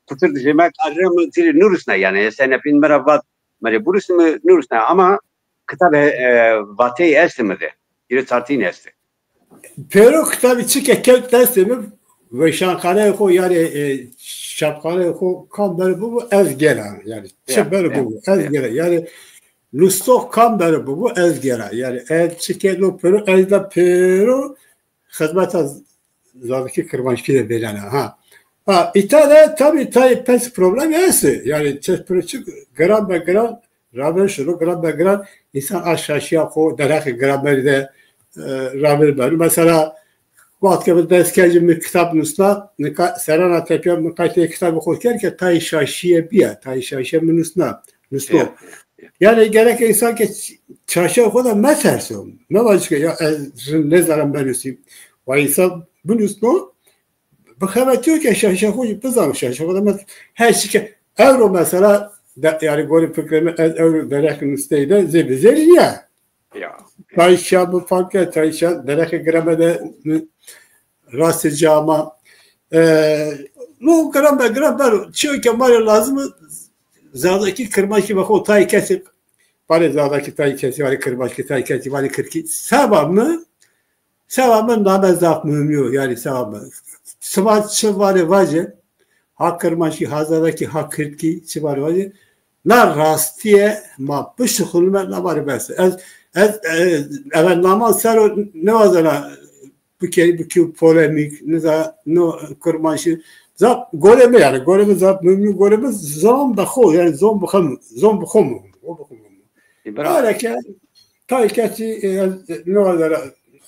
Pitir dişê me karê mi ci rê nirusna, yanî Hesen Efendî mi ra vat, mi rê birusnê, mi nirusna. Ama kitabê, e, vateyî estê mi de. Hîrê çartîn estê. Pêro kitabî çike kewt destê mi, weşanxaneyê xo, yanî, e, çapxaneyê xo kam beno bibo, ez gêra. Yanî çi beno bibo, ez gêra. Yanî nustox kam beno bibo, ez gêra. Yanî ez çike no pêro, ez de pêro xizmeta zazakî kirmanckî de vênena. Ha. Ha, îta de tabî tayê pes problemî estê. Yanî çi pêro çi giran be giran, raver şino, giran be giran, însan a şaşîya xo derheqê gramerî de, e, raver beno. Mesela, wext ke mi dest kerd ci mi kitab nusna, nika serena tepîya mi qaytê kitabê xo kerd ke tayê şaşîye bîya, tayê şaşîye mi nusna, nusto. Ya. Yanî gereke însan ke ç-, şaşîya xo de meterso. Mevajo ke ya ez rind nêzana benusî. Wa însan binusno, bixebetîyo ke şaşîya xo jî bizano, şaşîya xo de mes-, her çi ke ewro mesela de, yanî gorê fikrê mi ez ewro derheqê nusteyî de zê bi zêrî nîya. Ya. Tay şa mi fam ke, tay şa derheqê grame de mi rastê ci ama. E, no giran be giran beno. Çîyo ke ma rê lazim o, zazakî kirmanckî be xo tayê kesî, vanê zazakî tayê kesî, vanê kirmanckî tayê kesî, vanê kirdkî. Seba mi, seba mi name zaf muhîm nîyo, yanî seba mi. Sima çi vanê vajê, ha kirmanckî, ha zazakî, ha kirdkî, çi vanê vajê. Na rastîye ma bişuxulîme, na ma rê bes o. Ez, ez, e, eve naman ser o nêwazena bikerî, bikî polemîk, nêza, no kirmanckî. Zaf gorê mi yanî, gorê mi zaf muhîm nîyo, gorê mi zon be xo, yanî zon bi xo, zon bi xo muhîm o, bi xo muhîm o. E, bravo. Öyle ki, tay kesî, e, no kadar,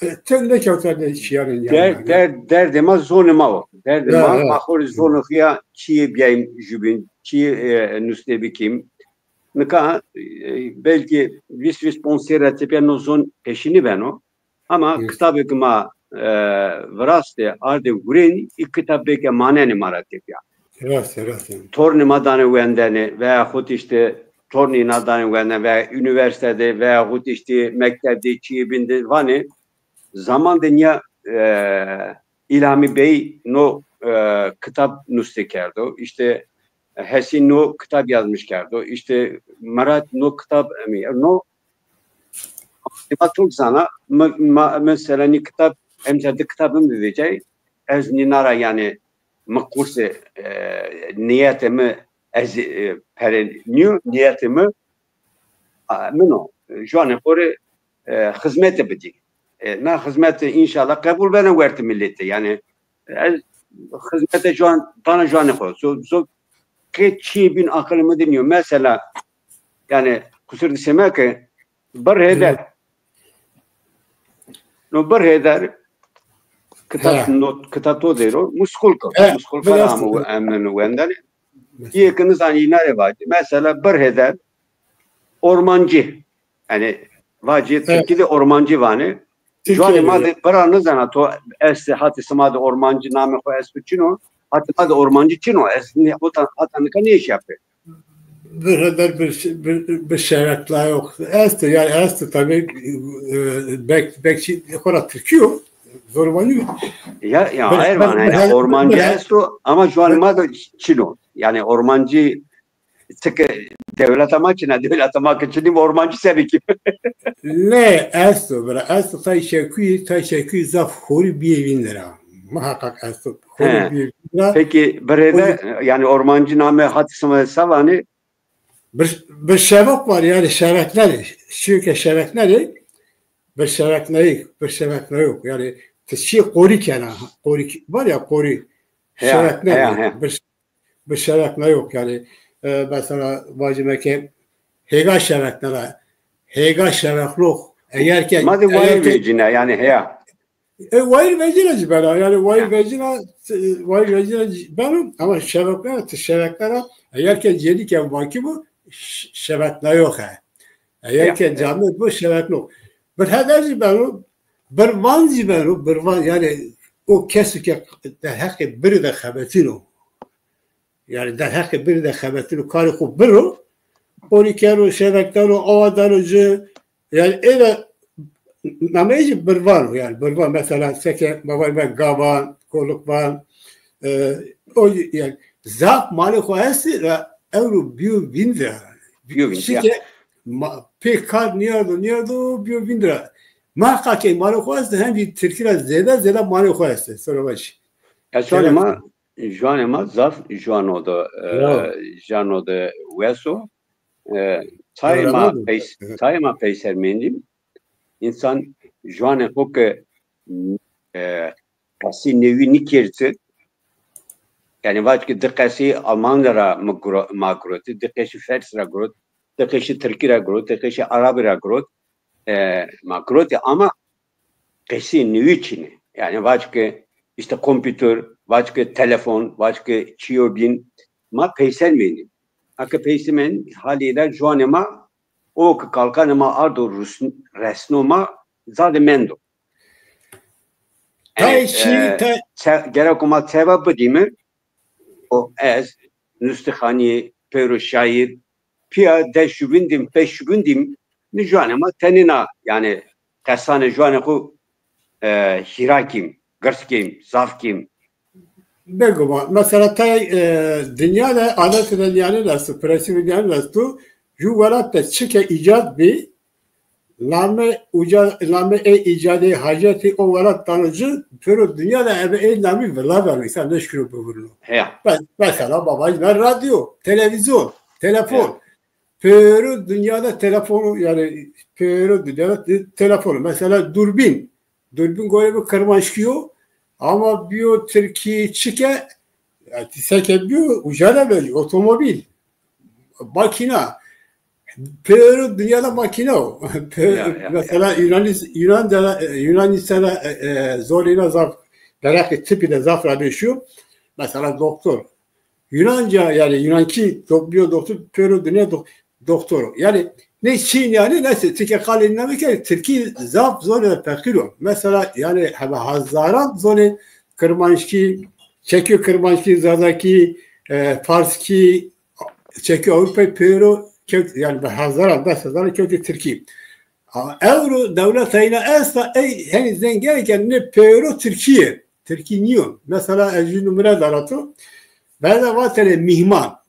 e, ti nêkewta nê şîyanên yanî. Der-, der-, derdê ma zonê ma o. Derdê ma, ma xo rê zonê xo ya çîyê bîyayîm jubîn, çîyê, e, nustê bikîm. Nika, e, belkî vîst vîst ponc serrî ra tepîya no zon peşî nêbeno. Ama kitabê ke ma, e, virastê, ardê hurênî, î kitab belkî manenê ma ra tepîya. Rast e, rast e. Tornê ma danê wendene veya xut îşte tornê înan danê wendene veya unîversîte de veya xut îşte mekteb de, çîyê bîn de vanê, zaman de nîya, e, Îlhamî Bey no, e, kitab nustê kerdo. Îşte Hesîn no kitab yazmış kerdo. Îşte Mirat no kitab, no ma çok zana, mi, ma, mesela nî kitab, emca di kitab mi vecay, ez nîna ra yanî mi qursê, e, nîyetê mi, ez, e, pere nîyo, nîyetê mi, a, min o, juanê xo rê, e, xizmete bidî. E, na xizmete înşallah qebul bena wertê miletî. Yanî ez xizmete juan, dana juanê xo. So, so ke çîyê bîn aqilê mi de nîyo. Mesela, yanî qusur dîse meke, Bir Hêder. No Bir Hêder, kitab, no, kitab to der o, Muskulka. Muskulka ra amo, emo wendene. Îyê ke nizanî îna rê vacî. Mesela Bir Hêder, ormancî. Yanî vacî, tirkî de ormancî vanê. Juanê ma de bira nizana to estê, hatê sima de ormancî namê xo esto çin o. Hatê ma de ormancî çin o. Ez nê, hota, hata nika nêşîya pê. Bir Hêder, bir, bir, bir şerekna yok. Esto, yanî esto tabî, e, bek, bek çî, xora tirkî yo. Zormanî yo. Ya, ya, hayır, bir, yanî ormancî esto ama juanê ma de çin o. Yanî ormancî, çike dewleta ma çin a, dewleta ma ke çin nîbo, ormancî se bikî. Nê, esto, bira, esto, tay şekuyî, tay şekuyî zaf xorî bîyê vîndira. Muhakkak esto, xorî bîyê vîndira. Peki, Bir Hêder, yanî ormancî namê hatê sima se vanê? Bir, bir şevok var, yanî şeveknerî. Çîyo ke şeveknerî, bir şevekneyik, bir şevekneyok. Yanî ti çî qorî kena, qorî var ya, qorî. Şeveknerî. Bir, bir şevekneyok. Yanî, e, mesela vacîme ke hêga şeveknera, hêga şeveknox. Eger ke, ma de wayîr vecîna, yanî heya. E, wayîr vecîna jî bena. Yanî wayîr vecîna, e, wayîr vecîna jî beno, ama şeveknera, ti şeveknera, eger ke cenîke vakî bo, ş-, şeveknayoxe. Eger ke camêrd bo, şeveknox. Bir Hêder jî beno, birvan jî beno, birvan, yanî o keso ke derheqê birî de xebetîno. Yanî derheqê birî de xebetîno, karê xo biro, onî keno, şevekneno, awa dano ci, yanî ê de nameyê jî birvan o, yanî birvan, mesela seke ma vanîme gavan, kolikvan, e, o yanî zaf malê xo estê ra ewro bîyo vîndira. Bîyo vîndira. Çike ma, pê kar nîyardo, nîyardo, bîyo vîndira. Muheqeq ke manê xo esto, hem zî tirkî ra zêde, zêde manê xo esto. Sora baş. Esanê ma, juanê ma zaf juano de, e, juano de wes o. E, tayê ma peys-, tayê ma peyser mendîm. Însan juanê xo ke, e, qesî newî nîkerd ci, yanî vac ke di qesî Almanca ra mi guro-, ma girotî, di qesî Fers ra girot, di qesî Tirkî ra girot, di qesî Arabî ra girot, e, ma girotî ama qesî newî çin ê. Yanî vac ke îşte kompîuter, vac ke telefon, vac ke çîyo bîn, ma peyser mendî. Eke peyser mendî, halîle juanê ma o ke kalkanê ma ardo rus-, resno ma, zade mendo. Yanî, e, çe-, gereko ma çeva bidîme, o ez, nustexanî, pêro şaîr, pîya de şubindîm, pê şubindîm, nî juanê ma tenêna, yanî qesanê juanê xo, e, hîra kîm, girs kîm, zaf kîm. Bêguman. Mesela tay, e, dinya de adetê de nîyanên esto, prensîbê nîyanên esto, ju welat de çike îcad bî, lame uca, lame ê îcadê hacetî o welat dano ci, pêro dinya de ebe ê namî vila beno, însan nêşkîno bivurno. Heya. Mes-, mesela babay ben radyo, televîzyon, telefon. Heya. Pêro dinya de telefon o, yanî pêro dinya de te-, telefon o. Mesela durbîn. Durbîn gorê mi kirmanckî yo, ama bîyo tirkî çike, yanî seke bîyo, uca de beno, otomobîl, makîna. Pêro dinya de makîna o. Pê-, ya, ya, mesela ya. Yunanîs-, Yunanca de, Yunanîsta de, e, e, zorîna zaf, dereqê tibî de zaf ra vêşîyo. Mesela doktor. Yunanca, yanî Yunankî do-, bîyo doktor, pêro dinya do-, doktor o. Yanî nê çîn yanî neyse, ti ke qalê nîna bikerî, tirkî zaf zonê feqîr o. Mesela yanî hebe hezaran zonê kirmanckî, çekîyo kirmanckî, zazakî, e, farskî, çekîyo Ewropayî pêro kewt, yanî bi hezaran, des hezaran kewtê tirkî. A, ewro dewleta îna esta, ey henî zengê ke nê pêro tirkî yê. Tirkî nîyo. Mesela ez jû numre dara to. Berde vatêne mîhman.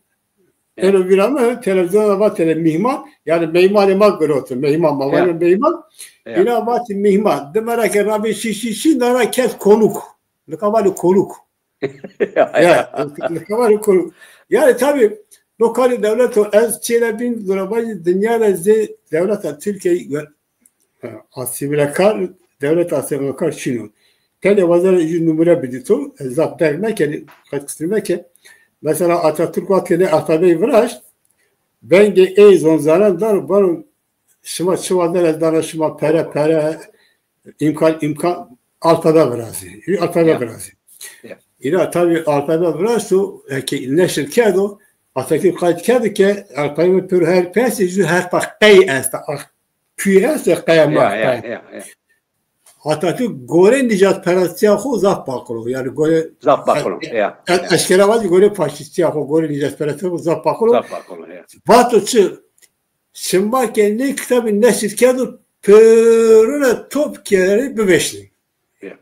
Evet. Eno vîra mi, televîzyona vatêne mîhman. Yanî meymanê ma giroto. Meyman, ma vanê meyman. Ya. Îna vatê mîhman. Dime ra ke rabê şî şî şî, na ra kes konuk. Nika vanê konuk. Ya, ya. Nika vanê konuk. Yanî tabî, no kalê dewleto ez çêne bîn, zora vajî dinya de zê dewleta Tirkîye asîmîlekar, dewleta asîmîlekar çin o. Tenê wazena jû numre bidî to, ez zaf derg mekenî, qet qisir meke. Mesela Atatürk wextê de alfabeyî viraşt, vengê ey zonzanan dano, vano şima çi wazenê, ez dana şima pere, pere, îmkan, îmkan, alfabe virazî. Jû alfabe virazî. Ya. Îna tabî alfabe viraşto, eke neşir kerdo, Atatürk qayt kerdo ke alfabe pêro herf estê, jû herfa qey esta. Q esto, qeya ma, ya, ya, qey. Ya, ya. Atatürk gorê nîjadperestîya xo zaf baqil o. Yanî gorê, zaf baqil o, e, ya, e, ya. Eşkera vajî gorê faşîstîya xo, gorê nîjadperestîya xo zaf baqil o. Zaf baqil o, ya. Vato çi? Şima ke nê kitabî neşir kerdo, pêro ra top kerê bivêşnê. Ya.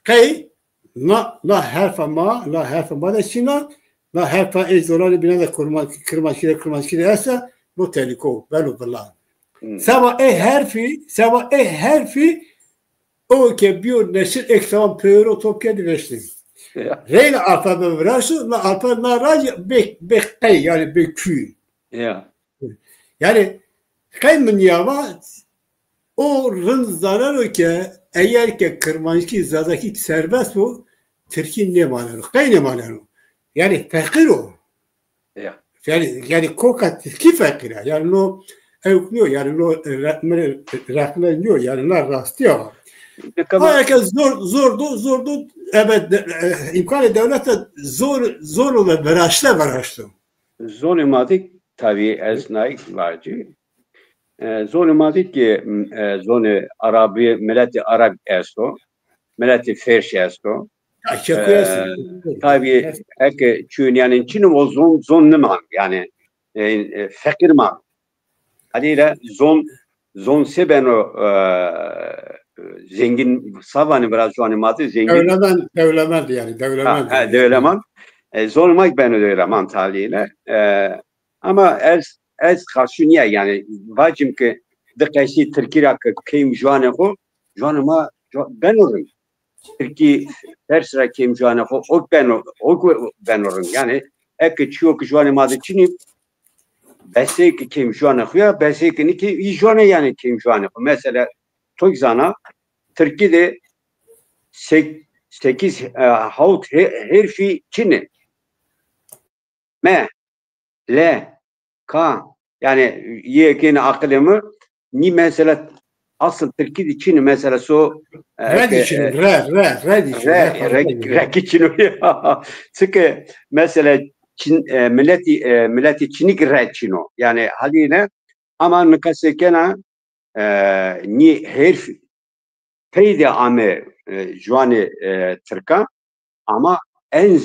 Qey, na, na herfa ma, na herfa ma de şîna, na herfa ê zoranê bînan de kurma-, kirmanckî de, kirmanckî de esta, no telîko, beno vila. Hmm. Seba ê herfî, seba ê herfî o ke bîyo neşir ê kitaban pêro top kerdî vêşnê. Ya. Reyna alfabe viraşto, na alfabe na ra bê, bê qey, yanî bê Q. Ya. Yanî qey mi nîya va, o rind zaneno ke eger ke kirmanckî, zazakî serbest bo, tirkî nêmaneno. Qey nêmaneno? Yanî feqîr o. Ya. Yanî, yanî koka tirkî feqîr a. Yanî no ewk nîyo, yanî no re-, mi rê reqne nîyo, yanî na rastîya wa. Aya ke zor, zor do, zor do, ebe de, e, îmkanê dewlete zor, zor o ve viraşte, viraşto. Zonê ma de tabî ez nay vacî. E, zonê ma de ki, e, zonê Arabî, miletê Arab esto, miletê Fêrşî esto. Ya, çekuy esto. E, tabî eke çûnîyanên çin o zon, zon niman. Yanî, e, e, feqîr man. Halîle zon, zon se beno, e, zengîn, sa vanê virazenê ma de zengîn. Dewlemend, dewlemend yanî, dewlemend. Ha, ha, dewlemend. E, zonê ma beno dewlemend halîle. E, ama ez ez qarşî nîya, yanî vacim ke di qesî tirkî ra ke kêm juanê xo, juanê ma ju-, beno rind. Tirkî, pers ra kêm juanê xo, ok beno, ok beno rind. Yanî eke çîyo ke juanê ma de çinî, besê ke kêm juanê xo ya, besê ke nî kêm, î juanê yanî kêm juanê xo. Mesela, to kî zana, tirkî de sek-, sekiz, e, hawt he-, herfî çin ê. Me, le, ka, yanî, yê kêne aqilê mi, nî mesela asıl tirkî de çin ê, mesela so, e, Re de ke, çin e, ê, re, re, re de çin ê, re, re, re, re, re kî çin o ya. Çike mesela çin, e, miletî, e, miletî çinî kî re çin o. Yanî halîne, ama nika se kena, e, nî herf pey de ame, e, juanê, e, tirkan, ama en, e,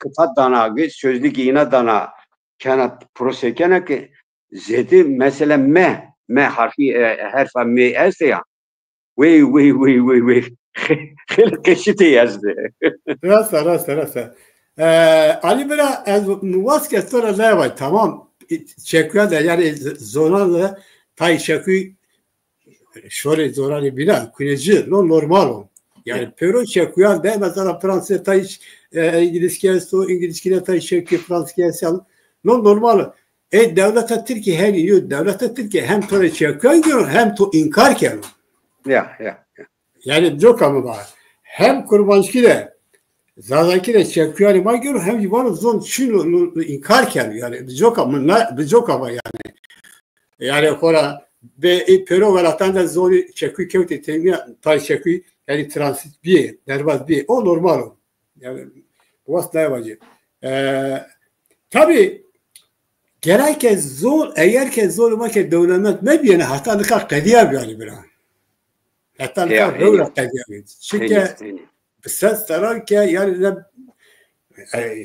kitab dana, sözlüğü îna dana, kena, pro se kena ke zêde mesela me, me harfî, e, herfa me estê ya. Wey, wey, wey, wey, wey. Xeylê qeşî tey estê. Rast a, rast a, rast a. E, Alî bira, ez mi wast ke to ra nêvay, tamam. Çekuyan de, yanî z-, zonan de tay çekuyî şorê zoranê bînan, kunê ci, no normal o. Yanî pêro çekuyan de, mesela Fransızca tay, e, İngilizce esto, İngilizce de tay çekuyî Fransızca esto, no normal o. E, dewleta Tirkî henî yo, dewleta Tirkî hem to rê çekuyan gêno, hem to înkar keno. Ya, ya, ya. Yanî coka mi va. Hem kurmanckî de, zazakî de çekuyanê ma gêno, hem zî vano zon çin o, no, no, înkar keno. Yanî bi coka mi na, bi coka va yanî. Yanî xora be, e, pêro welatan de zonî çekuyî kewtê têmîya, tay çekuyî, yanî transit bîyê, derbaz bîyê. O normal o. Yanî wast nayê vacî. E, tabî gereke zon, eger ke zonê ma ke dewlemend mebîyêne, heta nika qedîya bî yanî bira. Heta nika rewra qedîya bî. Çike bi sed serran ke yanî ne, e,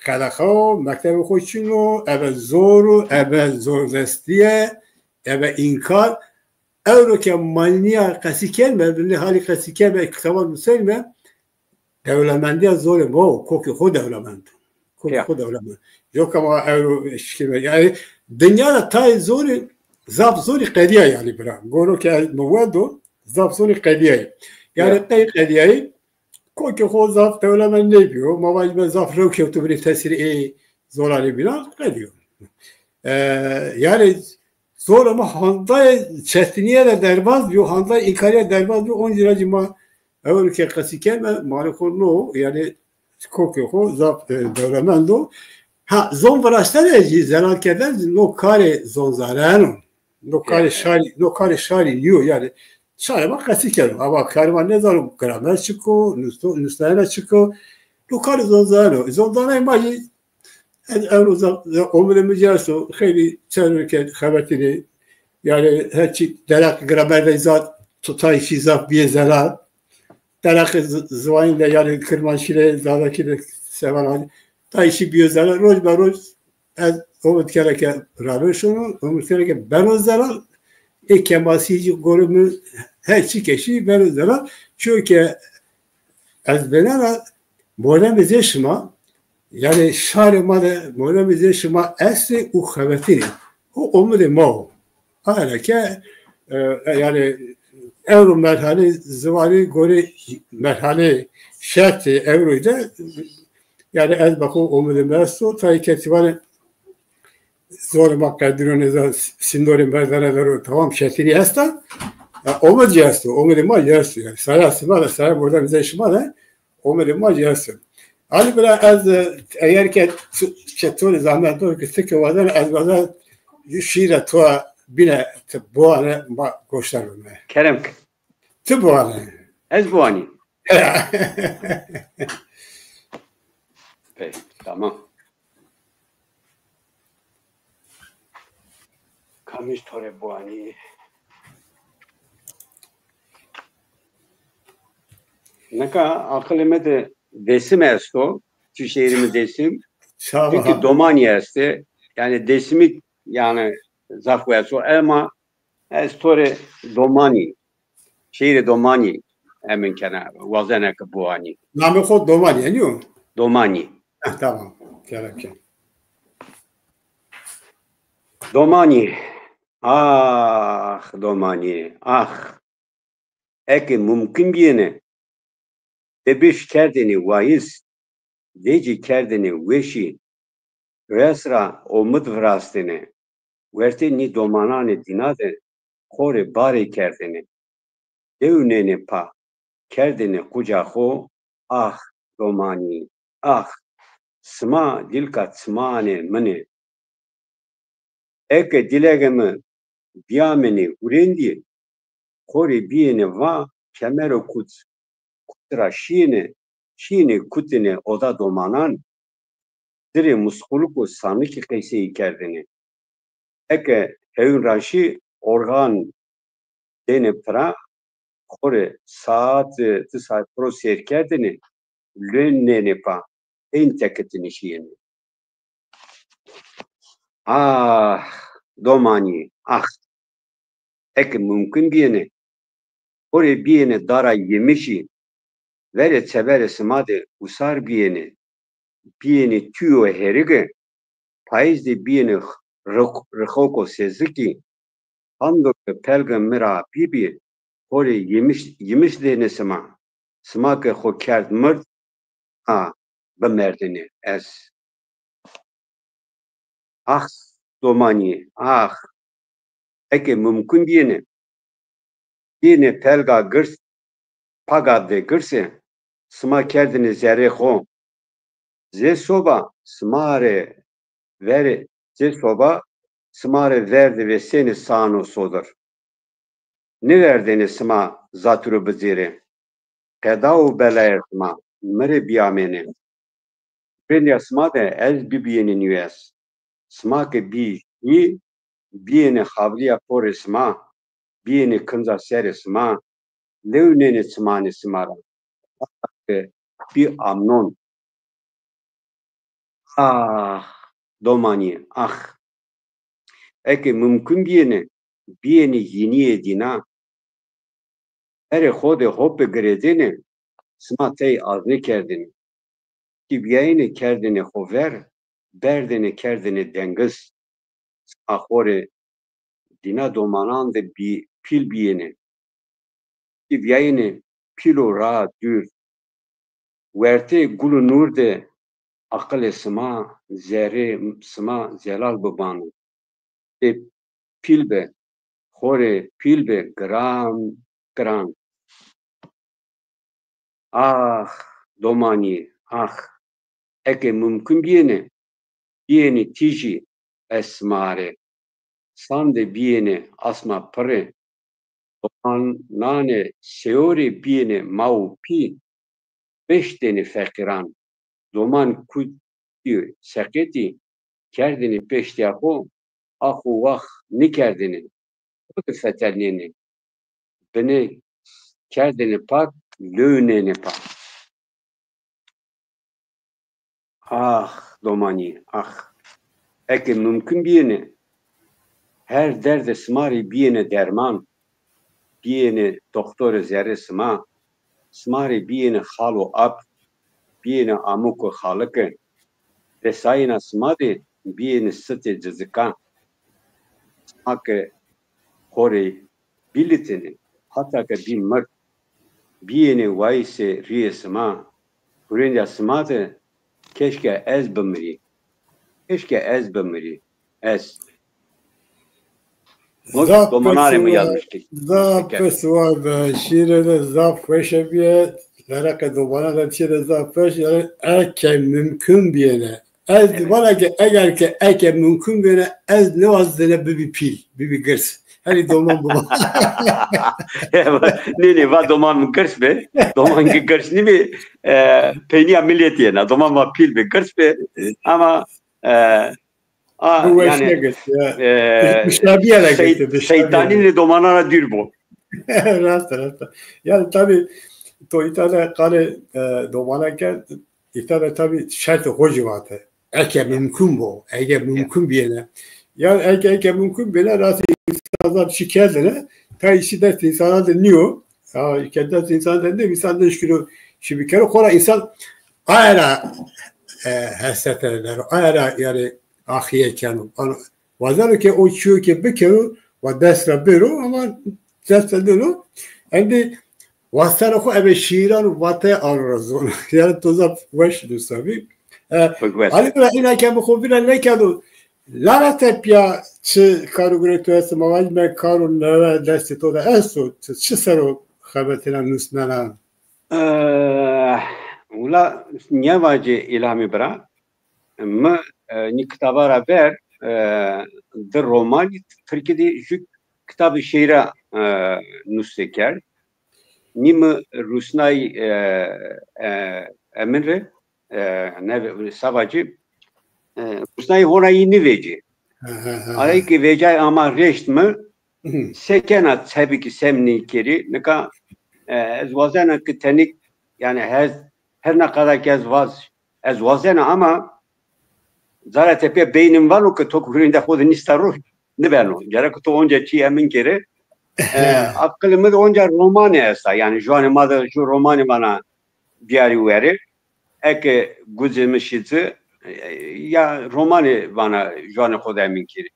qedexe o, mektebê xo çin o, ebe zor o, ebe zordestîye, ebe înkar. Ewro ke ma nîya qesî kenme, bi nê halî qesî kenme, kitaban nusenme, dewlemendîya zonê ma o, kokê xo dewlemend. Kokê xo dewlemend. Coka ma ewro şikîme. Yanî dinya de tayê zonî, zaf zonî qedîya yanî bira. Goro ke ez mi wendo, zaf zonî qedîyayî. Yanî qey qedîyayî, kokê xo zaf dewlemend nêbîyo. Ma vajîme zaf rew kewto binê tesîrê ê zonanê bînan, qedîyo. E, yanî zonê ma handayê çetinîye de derbaz bîyo, handayê înkarîye derbaz bîyo, oncî ra zî ma ewro ke qesî keme, malê xo no, yanî kokê xo zaf, e, dewlemend o. Ha, zon viraştene zî, zelal kerdene zî no karê zonzanayene o. No karê şarî, no karê şarî nîyo, yanî şarê ma qesî keno. Ama karê ma nêzano gramer çik o, nusto-, nusnayena çik o. No karê zonzanayene o. Zonzanayê ma zî Ez ewro za-, za-, omidê mi ci esto, xeylî çerû ke xebetînê. Yanî her çî dereq gramer de zaf, tay çî zaf bîyê zelal. Dereqê zi-, ziwanî de yanî kirmanckî de, zazakî de sevan, tay çî bîyo zelal. Roj be roj ez omid kena ke ravêr şono, omid kena ke beno zelal. Ê kemasî ci gorê mi her çî ke şî beno zelal. Çunke ez vênena mordemê zê şima, yanî şarê ma de mordemê zê şima estê û xebetînê. O omidê ma o. Aye ra ke, e, e, yanî ewro merhalê ziwanî gorê merhalê şertê ewroyî de, yanî ez be xo omidê mi esto, tayê ke ti vanê zorê ma qedîno, nêzan sînorê merdene vero, tamam, çetinî esta. Ya, omid ci esto, omidê ma ci esto. Yanî saya sima de, saya mordemê zê şima de omidê ma ci esto. Alî bira, ez, e, eger ke tu, ke to rê zehmet no, ke ti ke wazena, ez wazen ju şîîra to bîne ti biwane, ma goşdar bime. Kerem ke. Ti biwane. Ez biwanî. Peki, tamam. Kamij to rê biwanî? Nika aqilê mi de Dêsim esto. Çi şêrî mi Dêsim. Çunkî domanî estê. Yanî Dêsimî yanî zaf wes o. Ema ez to rê domanî, şêrê domanî emin kena, wazena ke biwanî. Namê xo domanî, enî yo? Domanî. Heh, tamam. Kerem ke. Domanî, ax domanî, ax. Eke mumkin bîyêne, de biş kerdêne wayis, vecî kerdêne weşî, res ra omid virastêne, wertê nî domananê dîna de xo rê barê kerdêne. Dewnêne pa, kerdêne quca xo, ax domanî, ax, sima dîlka çimanê min ê. Eke dîlege mi bîyamêne hurêndî, xo rê bîyêne va kemero kut. Kut ra şîyêne, şîyêne kutêne oda domanan, ci rê musqulik û sanikî qeyseyî kerdêne. Eke hewn ra şî, orxan dêne pira, xo rê saet, di saet piro sêr kerdêne, lewên nênê pa, ên tekitêne şîyêne. Ah, domanî, ax! Eke mumkin bîyêne, xo rê bîyêne dara yemişî, verê çeverê sima de usar bîyêne, bîyêne tûyo herike, payîz de bîyêne rix-, rixoko sezikî, hando ke pelge mi ra bîbî, xo rê yemiş, yemiş dêne sima. Sima ke xo kerd mird, a, bimerdêne ez. Ax domanî, ax! Eke mumkin bîyêne, bîyêne pelga girs, paga de girse, sima kerdêne zerrê xo. Zê soba sima rê verê, zê soba sima rê ver de vêsêne sano sodir. Nêverdêne sima zatiro bicêrê. Qeda û belayê sima mi rê bîyamêne. Hurêndîya sima de ez bibîyêne nîwes. Sima ke bî jî, bîyêne xavilîya porê sima, bîyêne kinca serê sima, lewnêne çimanê sima ra. Hata ke bî amnon. Ax, domanî, ax! Eke mumkin bîyêne, bîyêne hînîyê dîna. Verê xo de hope girêdêne, sima tey aznê kerdêne. Ti bîyayêne kerdêne xo ver, berdêne kerdêne dengiz. Sima xo rê dîna domanan de bî-, pîl bîyêne. Ti bîyayêne pîlo ra dûr. Wertê gul û nûr de aqilê sima, zerrê sima zelal bibano. Ê pîl be, xo rê pîl be giran, giran. Ax, domanî, ax! Eke mumkin bîyêne, bîyêne tîjî ez sima rê. Sande bîyêne asma pirê. Domananê seyorê bîyêne ma û pî, beştêne feqîran. Doman kutî seqetî kerdêne peştîya xo, ax û wax nêkerdêne, xo de fetelnêne. Binê kerdêne pak, lewnêne pa. Ax, domanî, ax! Eke mumkin bîyêne, her derdê sima rê bîyêne derman, bîyêne doxtorê zerrê sima, sima rê bîyêne xal û ap, bîyêne amik û xalike, resayîna sima de bîyêne sitê cicika. Sima ke xo rê bîlitêne, hata ke bî mird, bîyêne wayîsê rîyê sima, hurêndîya sima de keşke ez bimirî. Keşke ez bimirî. Ez. Zaf pes wa, zaf pes wa be, şîîre de zaf weş bîye, veraqê domana de çîye de zaf weş, yanî eke mumkin bîyêne. Ez vana ke eger ke eke mumkin bîyêne, ez nêwazena bibî pîl, bibî girs. Herî doman biba. Nê, nê, va doman girs be. Doman ki girs nîbî, e, peynîya miletî yena. Doman va pîl be, girs be. Ama, e, a, yanî, e, seytanînê domana ra dûr bo. Rast, rast. Yanî tabî to îta de qalê, e, domana kerd, îta de tabî şertê xo jî vate. Eke mumkin bo, eke mumkin bîyêne. Yanî eke, eke mumkin bîyêne, rastî însan zaf çî kerdêne, tayê çî dest însanan de nîyo. Ya, ke dest însan de nîyo, însan nêşkîno çî bikero. Xora însan aye ra, e, hesretene der o, aye ra yanî axiye keno. Vano, Wazeno ke o çîyo ke bikero, wa dest ra bêro, ama dest ra nêno. Endî wastena xo ebe şîîran û vateye ano ra zono. Yanî to zaf weş nusabî. E, Çok güzel. Alî bira, îna ke mi xo vîra nêkerdo, lala tepîya çi kar û gurê to esto, ma vajîme karo newe destê to de esto, ti çi ser o xebetîna, nusnena? E, wila nêvajî Îlhamî bira. Mi, e, nî kitaba ra ver, e, di romanî, tirkî de jû kitabê şîîra, e, nusê kerd. Nî mi rusnayî, e, e, emin rê, e, ne, savacî, e, rusnayî hona yî nîvecî. Hı hı hı hı. Arayî ki vecay ama reşt mi, Hı hı. Sekena tebî ki sem nêkerî. Nika, e, ez wazena ki tenîk, yanî her, her ne kadar ki ez vaz, ez wazena ama zara tepîya beynim vano ki to ki hurînde xo de nîsta ro nêbeno. Gerek to onca çî emin kerê. E, aqilê mi de onca romanî esta. Yanî juanê ma de jû romanî vana biyarî werê. Eke gucê mi şî ci, e, ya romanî vana juanê xo de emin kerî.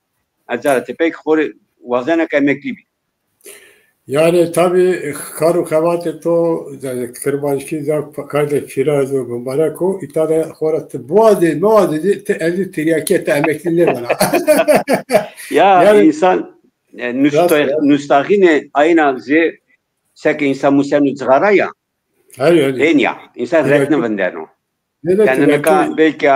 Ez zara tepîya ki xo rê wazena ke emeklî bî. Yanî tabî kar û xebatê to, yanî kirmanckî zaf kar de fîraz û mubarek o. Îta de xo ra ti biwazê, mewazê zî ti endî tiryakîye, ti emeklî nêbena. Ya yanî însan, e, nusta-, nustaxînê ayna zî seke însan museno cixara ya. Herî, herî. Hên ya. Însan ret nêvindeno. Yanî nika belkî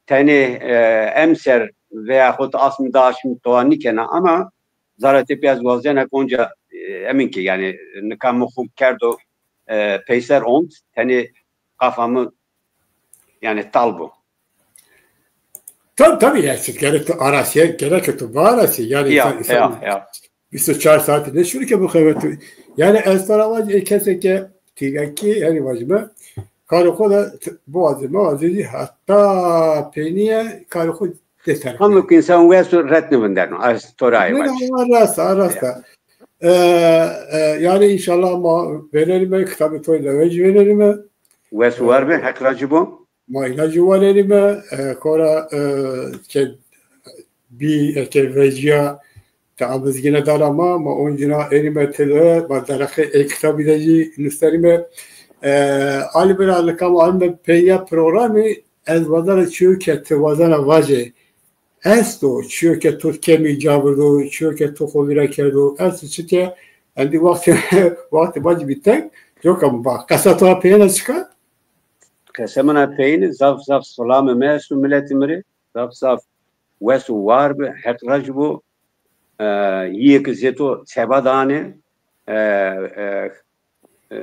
tenê, e, emser veya xo ti asmî da aşmî towa nêkena ama zara tepîya ez wazena ki onca, e, emin ki, yanî nika mi xo kerdo, e, peyser ont, tenê qafa mi, yanî tal bo. Tab-, tabî, yanî, gerek to arasîye, gerek to biarasî. Yanî ya, însan, însan ya, ya. Vîst û çar saetî nêşiro ke bixebetîyo. Yanî ez to ra vajî, ê kesê ke tiryakî, yanî vajîme, karê xo de t-, biwazê, mewazê zî heta peynîye karê xo dêser. Hamo ki însan wes o ret nêvindeno. Ez to ra vajî. Rast a, rast a. E, e, yanî înşallah ma vênenîme, kitabê to de vejî vênenîme. Wes û war be, Heq racî bo. Ma îna jî wanerîme, e, xora, e, ke bî, e, ke vecîya ti amizgîne dana ma, ma oncîna êrîme tede, ma derheqê ê kitabî de jî nusterîme. E, Alî bira, nika ma amîme peyîna programî, ez wazena çîyo ke ti wazena vajê. Esto çîyo ke to kemî ca virdo, çîyo ke to xo vîra kerdo, esto çike endî wextê, wextê ma jî bî teng, coka mi va. Qesa to ra peyêne çik a? Qesê min a peyêne, zaf zaf silamê mi esto miletê mi rê. Zaf zaf wes û war bi, Heq racî bo. E, yîyê ki zê to seba danê. E, e, e,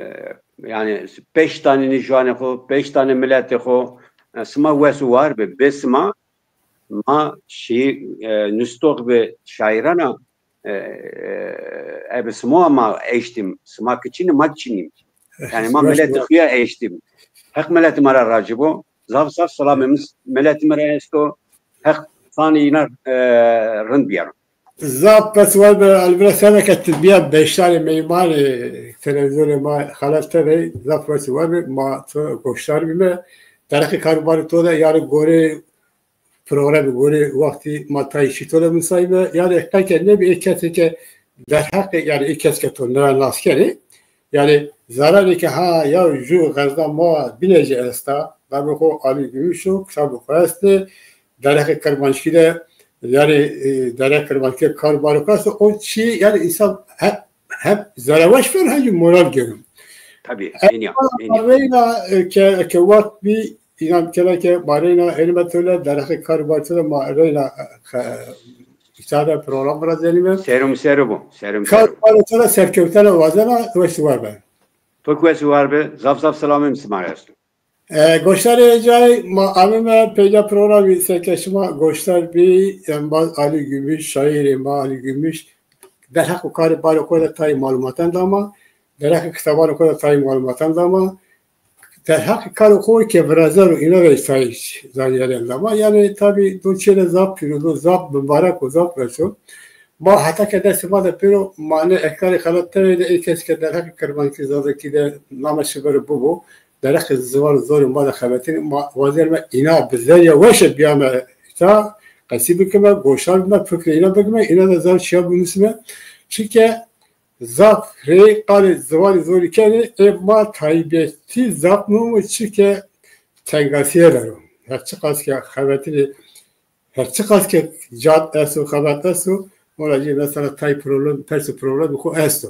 yanî beş tanî nî juanê xo, beş tanî miletê xo. E, sima wes û war bi. Bê sima ma şîîr, e, nustox bi şaîrana, e, e, ebe sima ma eştîm, sima ki çin î, ma ki çin îm. Yanî ma miletê xo ya eştîm. Heq miletê ma ra racî bo. Zaf zaf selamê mi miletê mi ra esto. Heq sanê îna, e, rind biyaro. Zaf wes û war be, Alî bira, seba ke ti bîya beşdarê meymanê televîzyonê ma Xelat T V, zaf wes û war be, ma to goşdar bîme. Derheqê kar û barê to de, yanî gorê programî, gorê wextî ma tayê şî to de musayîme. Yanî qe ke nêbî ê kesê ke derheqê, yanî ê kes ke to nêna nas kenê, yanî zerarê ke ha ya jû xerda ma bîne jî esta, babê xo Alî Gümüş o, kitabê xo estê, derheqê kirmanckî de, yanî, e, derheqê kirmanckî de kar û barê xo esto, o çî, yanî însan hem, hem zereweş beno hem jî moral gêno. Tabî, enya, enya. Reyna, e, ke, ke wext bî, înan kena ke ma reyna êrîme to de, derheqê kar û barê to de ma reyna, e, îta de program virazenîme. Serê mi ser o bo, serê mi ser o bo. Kar û barê to de serkewtene wazena, wes û war be. To ki wes û war be, zaf zaf selamê mi sima ra esto. E, goşdarê hêjayî, ma amîme peyca programî, seke şima goşdar bî, embaz Alî Gümüş, şaîrê ma Alî Gümüş, derheqê kar û barê xo de tayê malumatan da ma, derheqê kitabanê xo de tayê malumatan da ma, derheqê karê xo ke virazeno, îna de tayê zanyarîyan da ma. Yanî tabî do çê de zaf pîroz o, zaf mubarek o, zaf wes o. Ma heta ke destê ma de pêro, ma nê ekranê Xelat T V de ê kes ke derheqê kirmanckî, zazakî de namê şi biro bibo, derheqê ziwan û zorê ma de xebetînê, ma wazenîme îna bi zerrîya weşe bîyame îta, qesî bikime, goşar bime, fikrê îna bikime, îna de zaf şîya binusime. Çike zaf rey qalê ziwanî zorî kenê, ê ma taybetî zaf muhîm o, çike tengasîye der o. Her çiqas ke xebetî, her çiqas ke cad esto, xebet esto, ona jî mesela tay problem, pers û problemê xo esto.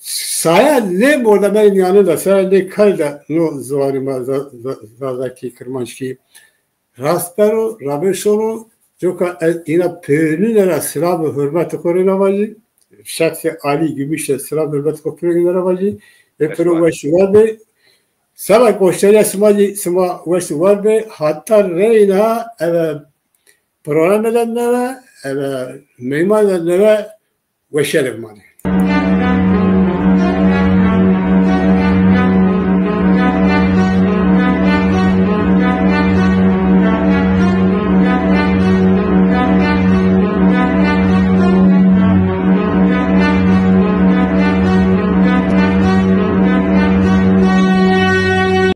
Saya nê mordemê mîyanê de, saya nê kay de no ziwanê ma za-, za-, zazakî, kirmanckî rast beno, rabe şono, coka ez îna pêrune ra silam û hurmetê xo reyna vajî. Şexsê Alî Gümüş de silam hurmetê xo pêrune ra vajî. Ê pêro weş û war bê. Seba goşdarîya sima zî, sima weş û war bê. Hata reyna eve programê de neve, eve meymanê de neve weşîye de bimanê.